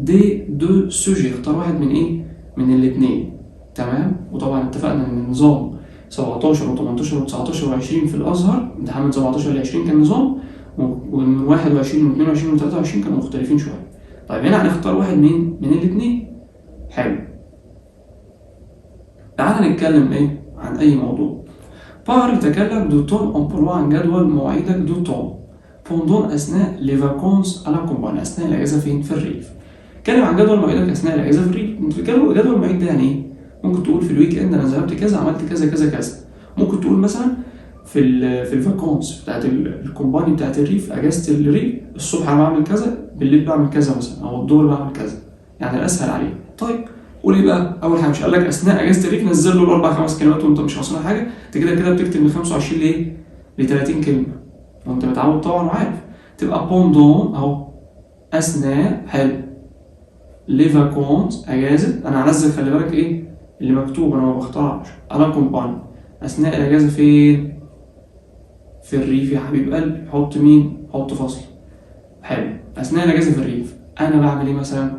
des deux sujets، اختار واحد من ايه؟ من الاثنين. تمام. وطبعا اتفقنا ان النظام 17 و18 و19 و20 في الازهر، امتحان من 17 ل 20 كان نظام، ومن 21 و22 و23 كانوا مختلفين شوية. طيب هنا هنختار واحد من الاثنين. حلو. تعالى نتكلم ايه عن اي موضوع. parle تكلم de ton emploi عن جدول مواعيدك de temps pendant اثناء les vacances à la campagne، اثناء الاجازة فين؟ في الريف. اتكلم عن جدول مواعيدك اثناء الاجازة في الريف. انت بتتكلم جدول المواعيد ده يعني ايه؟ ممكن تقول في ال week-end انا ذهبت كذا، عملت كذا كذا كذا. ممكن تقول مثلا في ال vacances بتاعت ال campagne بتاعت الريف، اجازه الريف، الصبح انا بعمل كذا، بالليل بعمل كذا مثلا، او الظهر بعمل كذا، يعني الاسهل عليه. طيب قول ايه بقى؟ اول حاجة مش قال لك اثناء اجازه الريف؟ نزل له الاربع خمس كلمات وانت مش خسران حاجه. انت كده كده بتكتب من 25 لايه؟ ل 30 كلمة وانت متعود طبعا وعارف. تبقى pendant اهو اثناء، حلو، les vacances اجازه. انا هنزل خلي بالك ايه اللي مكتوب، انا ما بخترعش. à la campagne اثناء الاجازة فين؟ في الريف يا حبيب قلبي. حط مين؟ حط فاصل. حلو. اثناء الاجازة في الريف انا بعمل ايه مثلا؟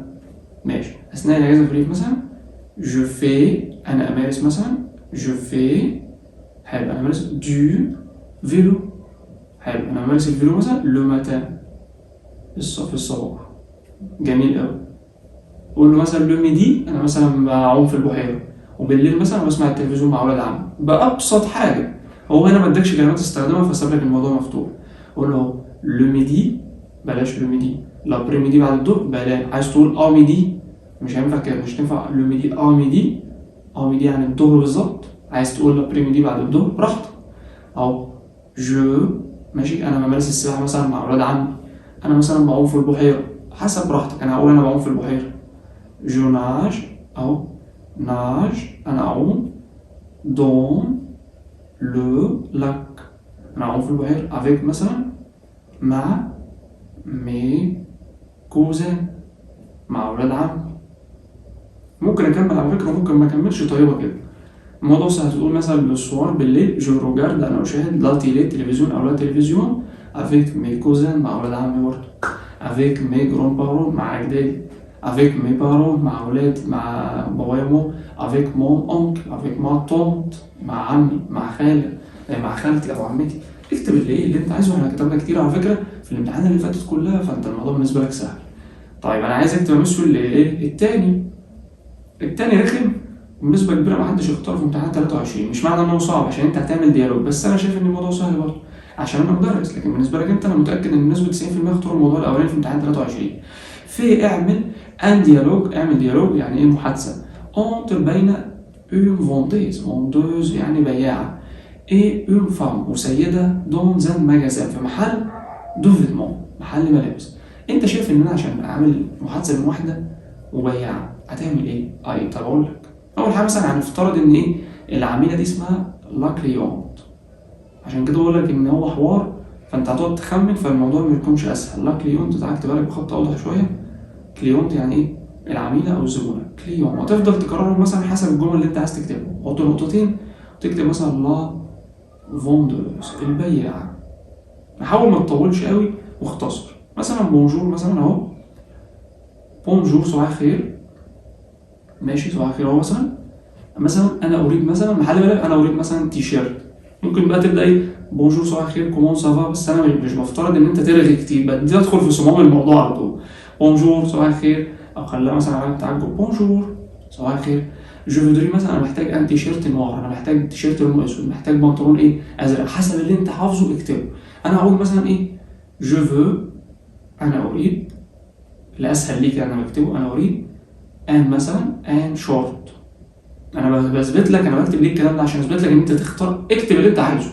ماشي. اثناء الاجازة في الريف مثلا je fais انا امارس مثلا، je fais، حلو، انا امارس du vélo. حلو. انا امارس ال vélo مثلا le matin في الصباح. جميل قوي. قول له مثلا le midi انا مثلا بعوم في البحيره، وبالليل مثلا بسمع التلفزيون مع اولاد عمي. بابسط حاجه، هو هنا ما ادكش كلمات تستخدمها فساب لك الموضوع مفتوح. قول له le midi، بلاش le midi، l'après-midi بعد الظهر بلاش. عايز تقول à midi مش هينفع كده، مش تنفع le midi à midi، à midi يعني الظهر بالظبط. عايز تقول l'après-midi بعد الظهر براحتك. او je ماشي، انا بمارس السباحة مثلا مع اولاد عمي، انا مثلا بعوم في البحيره، حسب راحتك. انا هقول انا بعوم في البحيره، je nage اهو، nage انا اعوم، dans le lac انا اعوم في البحيرة، avec مثلا مع mes cousins مع اولاد عمي. ممكن اكمل على فكره، ممكن ما اكملش. طيبة كده الموضوع سهل. تقول مثلا le soir بالليل je regarde انا اشاهد la télé التلفزيون او la télévision avec mes cousins مع اولاد عمي برضه، avec mes grands-parents مع اجدادي، avec mes parents مع اولاد مع بابايا وماما، avec mon oncle، avec ma tante مع عمي، مع خالي، مع خالتي او عمتي. اكتب اللي ايه اللي انت عايزه. احنا كتبنا كتير على فكرة في الامتحان اللي فاتت كلها، فانت الموضوع بالنسبة لك سهل. طيب انا عايز اكتب مسيو اللي ايه التاني. التاني رخم بنسبة كبيرة، ما حدش اختاره في امتحان 23. مش معنى ان هو صعب عشان انت هتعمل dialogue، بس انا شايف ان الموضوع سهل برضه عشان انا مدرس، لكن بالنسبة لك انت انا متأكد ان بنسبة 90% اختاروا الموضوع الاولاني في امتحان 23. fais اعمل un dialogue، اعمل dialogue يعني ايه؟ محادثة، entre بين une vendeuse، vendeuse يعني بياعة، et une femme وسيدة، dans un magasin في محل de vêtements محل ملابس. انت شايف ان انا عشان اعمل محادثة بين واحدة وبياعة هتعمل ايه؟ اي طب اقول لك، اول حاجة مثلا هنفترض ان ايه؟ العميلة دي اسمها la cliente، عشان كده بقول لك ان هو حوار فانت هتقعد تخمن فالموضوع ما يكونش اسهل. la cliente، تعالى اكتبها لك بخط اوضح شوية. cliente يعني ايه؟ العميلة او الزبونة، cliente. وتفضل تكررهم مثلا حسب الجمل اللي انت عايز تكتبها. حط نقطتين وتكتب مثلا la vendeuse البياعة. حاول ما تطولش قوي واختصر. مثلا bonjour مثلا اهو، bonjour صباح الخير، ماشي صباح الخير اهو. مثلا انا اريد مثلا محل ملابس، انا اريد مثلا تيشيرت. ممكن بقى تبدا ايه؟ bonjour صباح الخير، comment ça va. بس انا مش بفترض ان انت ترغي كتير، بدي ادخل في صمام الموضوع على طول. bonjour صباح الخير، او خليها مثلا علامة تعجب، bonjour صباح الخير، je voudrais مثلا انا محتاج un t-shirt noir، انا محتاج تيشيرت لونه اسود، محتاج بنطلون ايه؟ ازرق. حسب اللي انت حافظه اكتبه. انا هقول مثلا ايه؟ je veux انا اريد، الاسهل ليك انا بكتبه، انا اريد un مثلا un short. انا بثبت لك انا بكتب ليه الكلام ده؟ عشان اثبت لك ان انت تختار، اكتب اللي انت عايزه.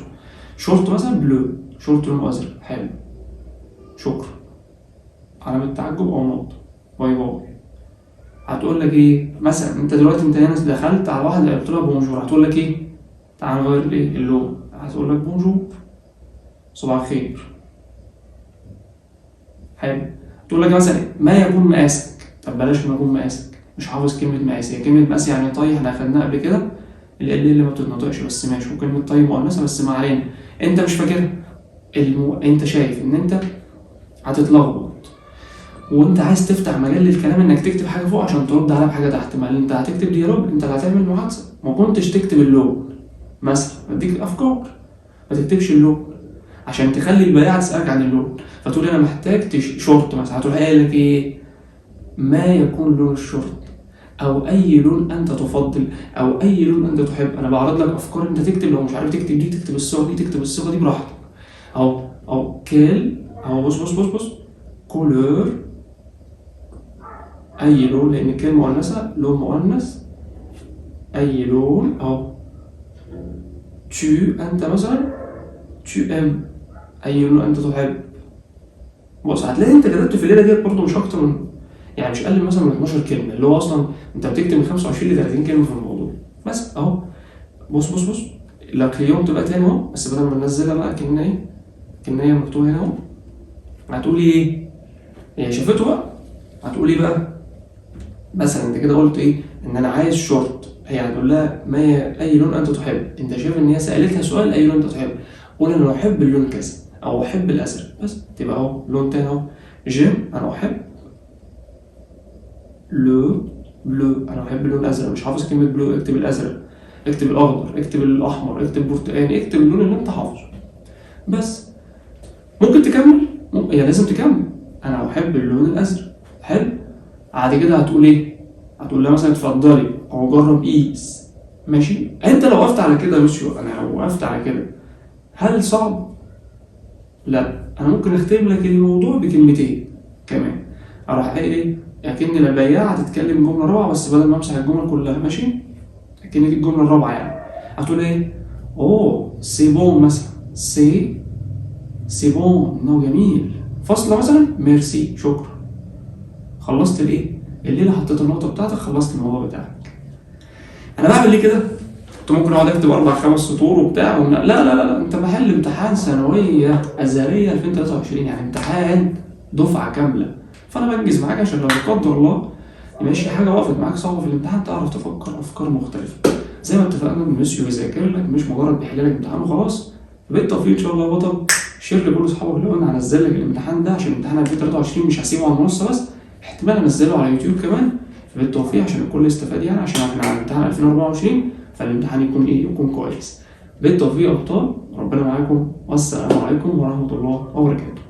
شورت مثلا bleu، شورت لونه ازرق، حلو، شكرا، علامة تعجب او نقطة، bye bye. هتقول لك ايه مثلا؟ انت دلوقتي انت هنا دخلت على واحدة قلت لها bonjour، هتقول لك ايه؟ تعال نغير الايه؟ اللون. هتقول لك bonjour صباح الخير، حلو. تقول لك مثلا ما يكون مقاسك؟ طب بلاش ما يكون مقاسك، مش حافظ كلمة مقاس. هي كلمة مقاس يعني taille، احنا اخدناها قبل كده، ال اللي ما بتتنطقش بس ماشي، وكلمة taille مؤنثة بس ما علينا. انت مش فاكرها، انت شايف ان انت هتتلخبط وانت عايز تفتح مجال للكلام انك تكتب حاجة فوق عشان ترد عليها بحاجة تحت. ما انت هتكتب dialogue، انت اللي هتعمل محادثه. ما كنتش تكتب اللون مثلا، بديك افكار، ما تكتبش اللون عشان تخلي البياع تسالك عن اللون، فتقول انا محتاج شورت مثلا. هتروح قايل لك ايه؟ ما يكون لون الشورت، او اي لون انت تفضل، او اي لون انت تحب. انا بعرض لك افكار انت تكتب، لو مش عارف تكتب دي تكتب الصيغة دي، تكتب الصيغة دي براحتك. اهو اهو quel اهو، بص بص بص بص، couleur اي لون، لان quel مؤنثه، لون مؤنث، اي لون اهو. tu انت مثلا tu aimes، اي لون انت تحب. بص هتلاقي انت كتبت في الليلة ديت برضه مش اكتر من، يعني مش اقل مثلا من 12 كلمه، اللي هو اصلا انت بتكتب من 25 ل 30 كلمة في الموضوع بس. اهو بص بص بص، la cliente تبقى تاني اهو، بس بدل ما ننزلها بقى كأنها ايه؟ كأنها هي مكتوبة هنا اهو. هتقولي ايه؟ هي شافته بقى، هتقولي ايه بقى؟ مثلا انت كده قلت ايه؟ ان انا عايز شورت. هي هتقول لها ما اي لون انت تحب. انت شايف ان هي سالتها سؤال اي لون انت تحب، قول انا احب اللون كذا او احب الازرق بس. تبقى اهو لون تاني اهو، j'aime انا احب le bleu، انا احب اللون الازرق. مش حافظ كلمة bleu، اكتب الازرق، اكتب الاخضر، اكتب الاحمر، اكتب برتقاني، اكتب اللون اللي انت حافظه بس. ممكن تكمل، ممكن هي لازم تكمل، انا احب اللون الازرق، حلو. بعد كده هتقول ايه؟ هتقول لها مثلا اتفضلي او جرب قيس، ماشي. انت لو وقفت على كده يا مسيو، انا لو وقفت على كده هل صعب؟ لا، انا ممكن اختم لك الموضوع بكلمتين كمان. اروح قايل ايه؟ اكن البياعة هتتكلم جملة رابعة، بس بدل ما امسح الجمل كلها، ماشي، اكن دي الجملة الرابعة يعني. هتقول ايه؟ oh c'est beau مثلا، c'est beau انه جميل، فاصلة مثلا ميرسي شكرا. خلصت الايه؟ الليلة، حطيت النقطة بتاعتك، خلصت الموضوع بتاعك. انا بعمل ليه كده؟ كنت ممكن اقعد اكتب اربع خمس سطور وبتاع لا لا لا لا، انت بحل امتحان ثانوية ازهريه 2023، يعني امتحان دفعه كامله، فانا بنجز معاك عشان لو لا قدر الله ماشي حاجة وقفت معاك صعبة في الامتحان تعرف تفكر افكار مختلفه. زي ما اتفقنا ان مسيو بيذاكر لك، مش مجرد بيحل لك امتحان وخلاص. بالتوفيق ان شاء الله يا بطل. share لكل اصحابك لو انا هنزل لك الامتحان ده، عشان امتحان 2023 مش هسيبه على المنصة بس، احتمال انزله على يوتيوب كمان. فبالتوفيق عشان الكل يستفاد، يعني عشان احنا على امتحان 2024 فالامتحان يكون ايه؟ يكون كويس. بالتوفيق يا ابطال، ربنا معاكم، والسلام عليكم ورحمة الله وبركاته.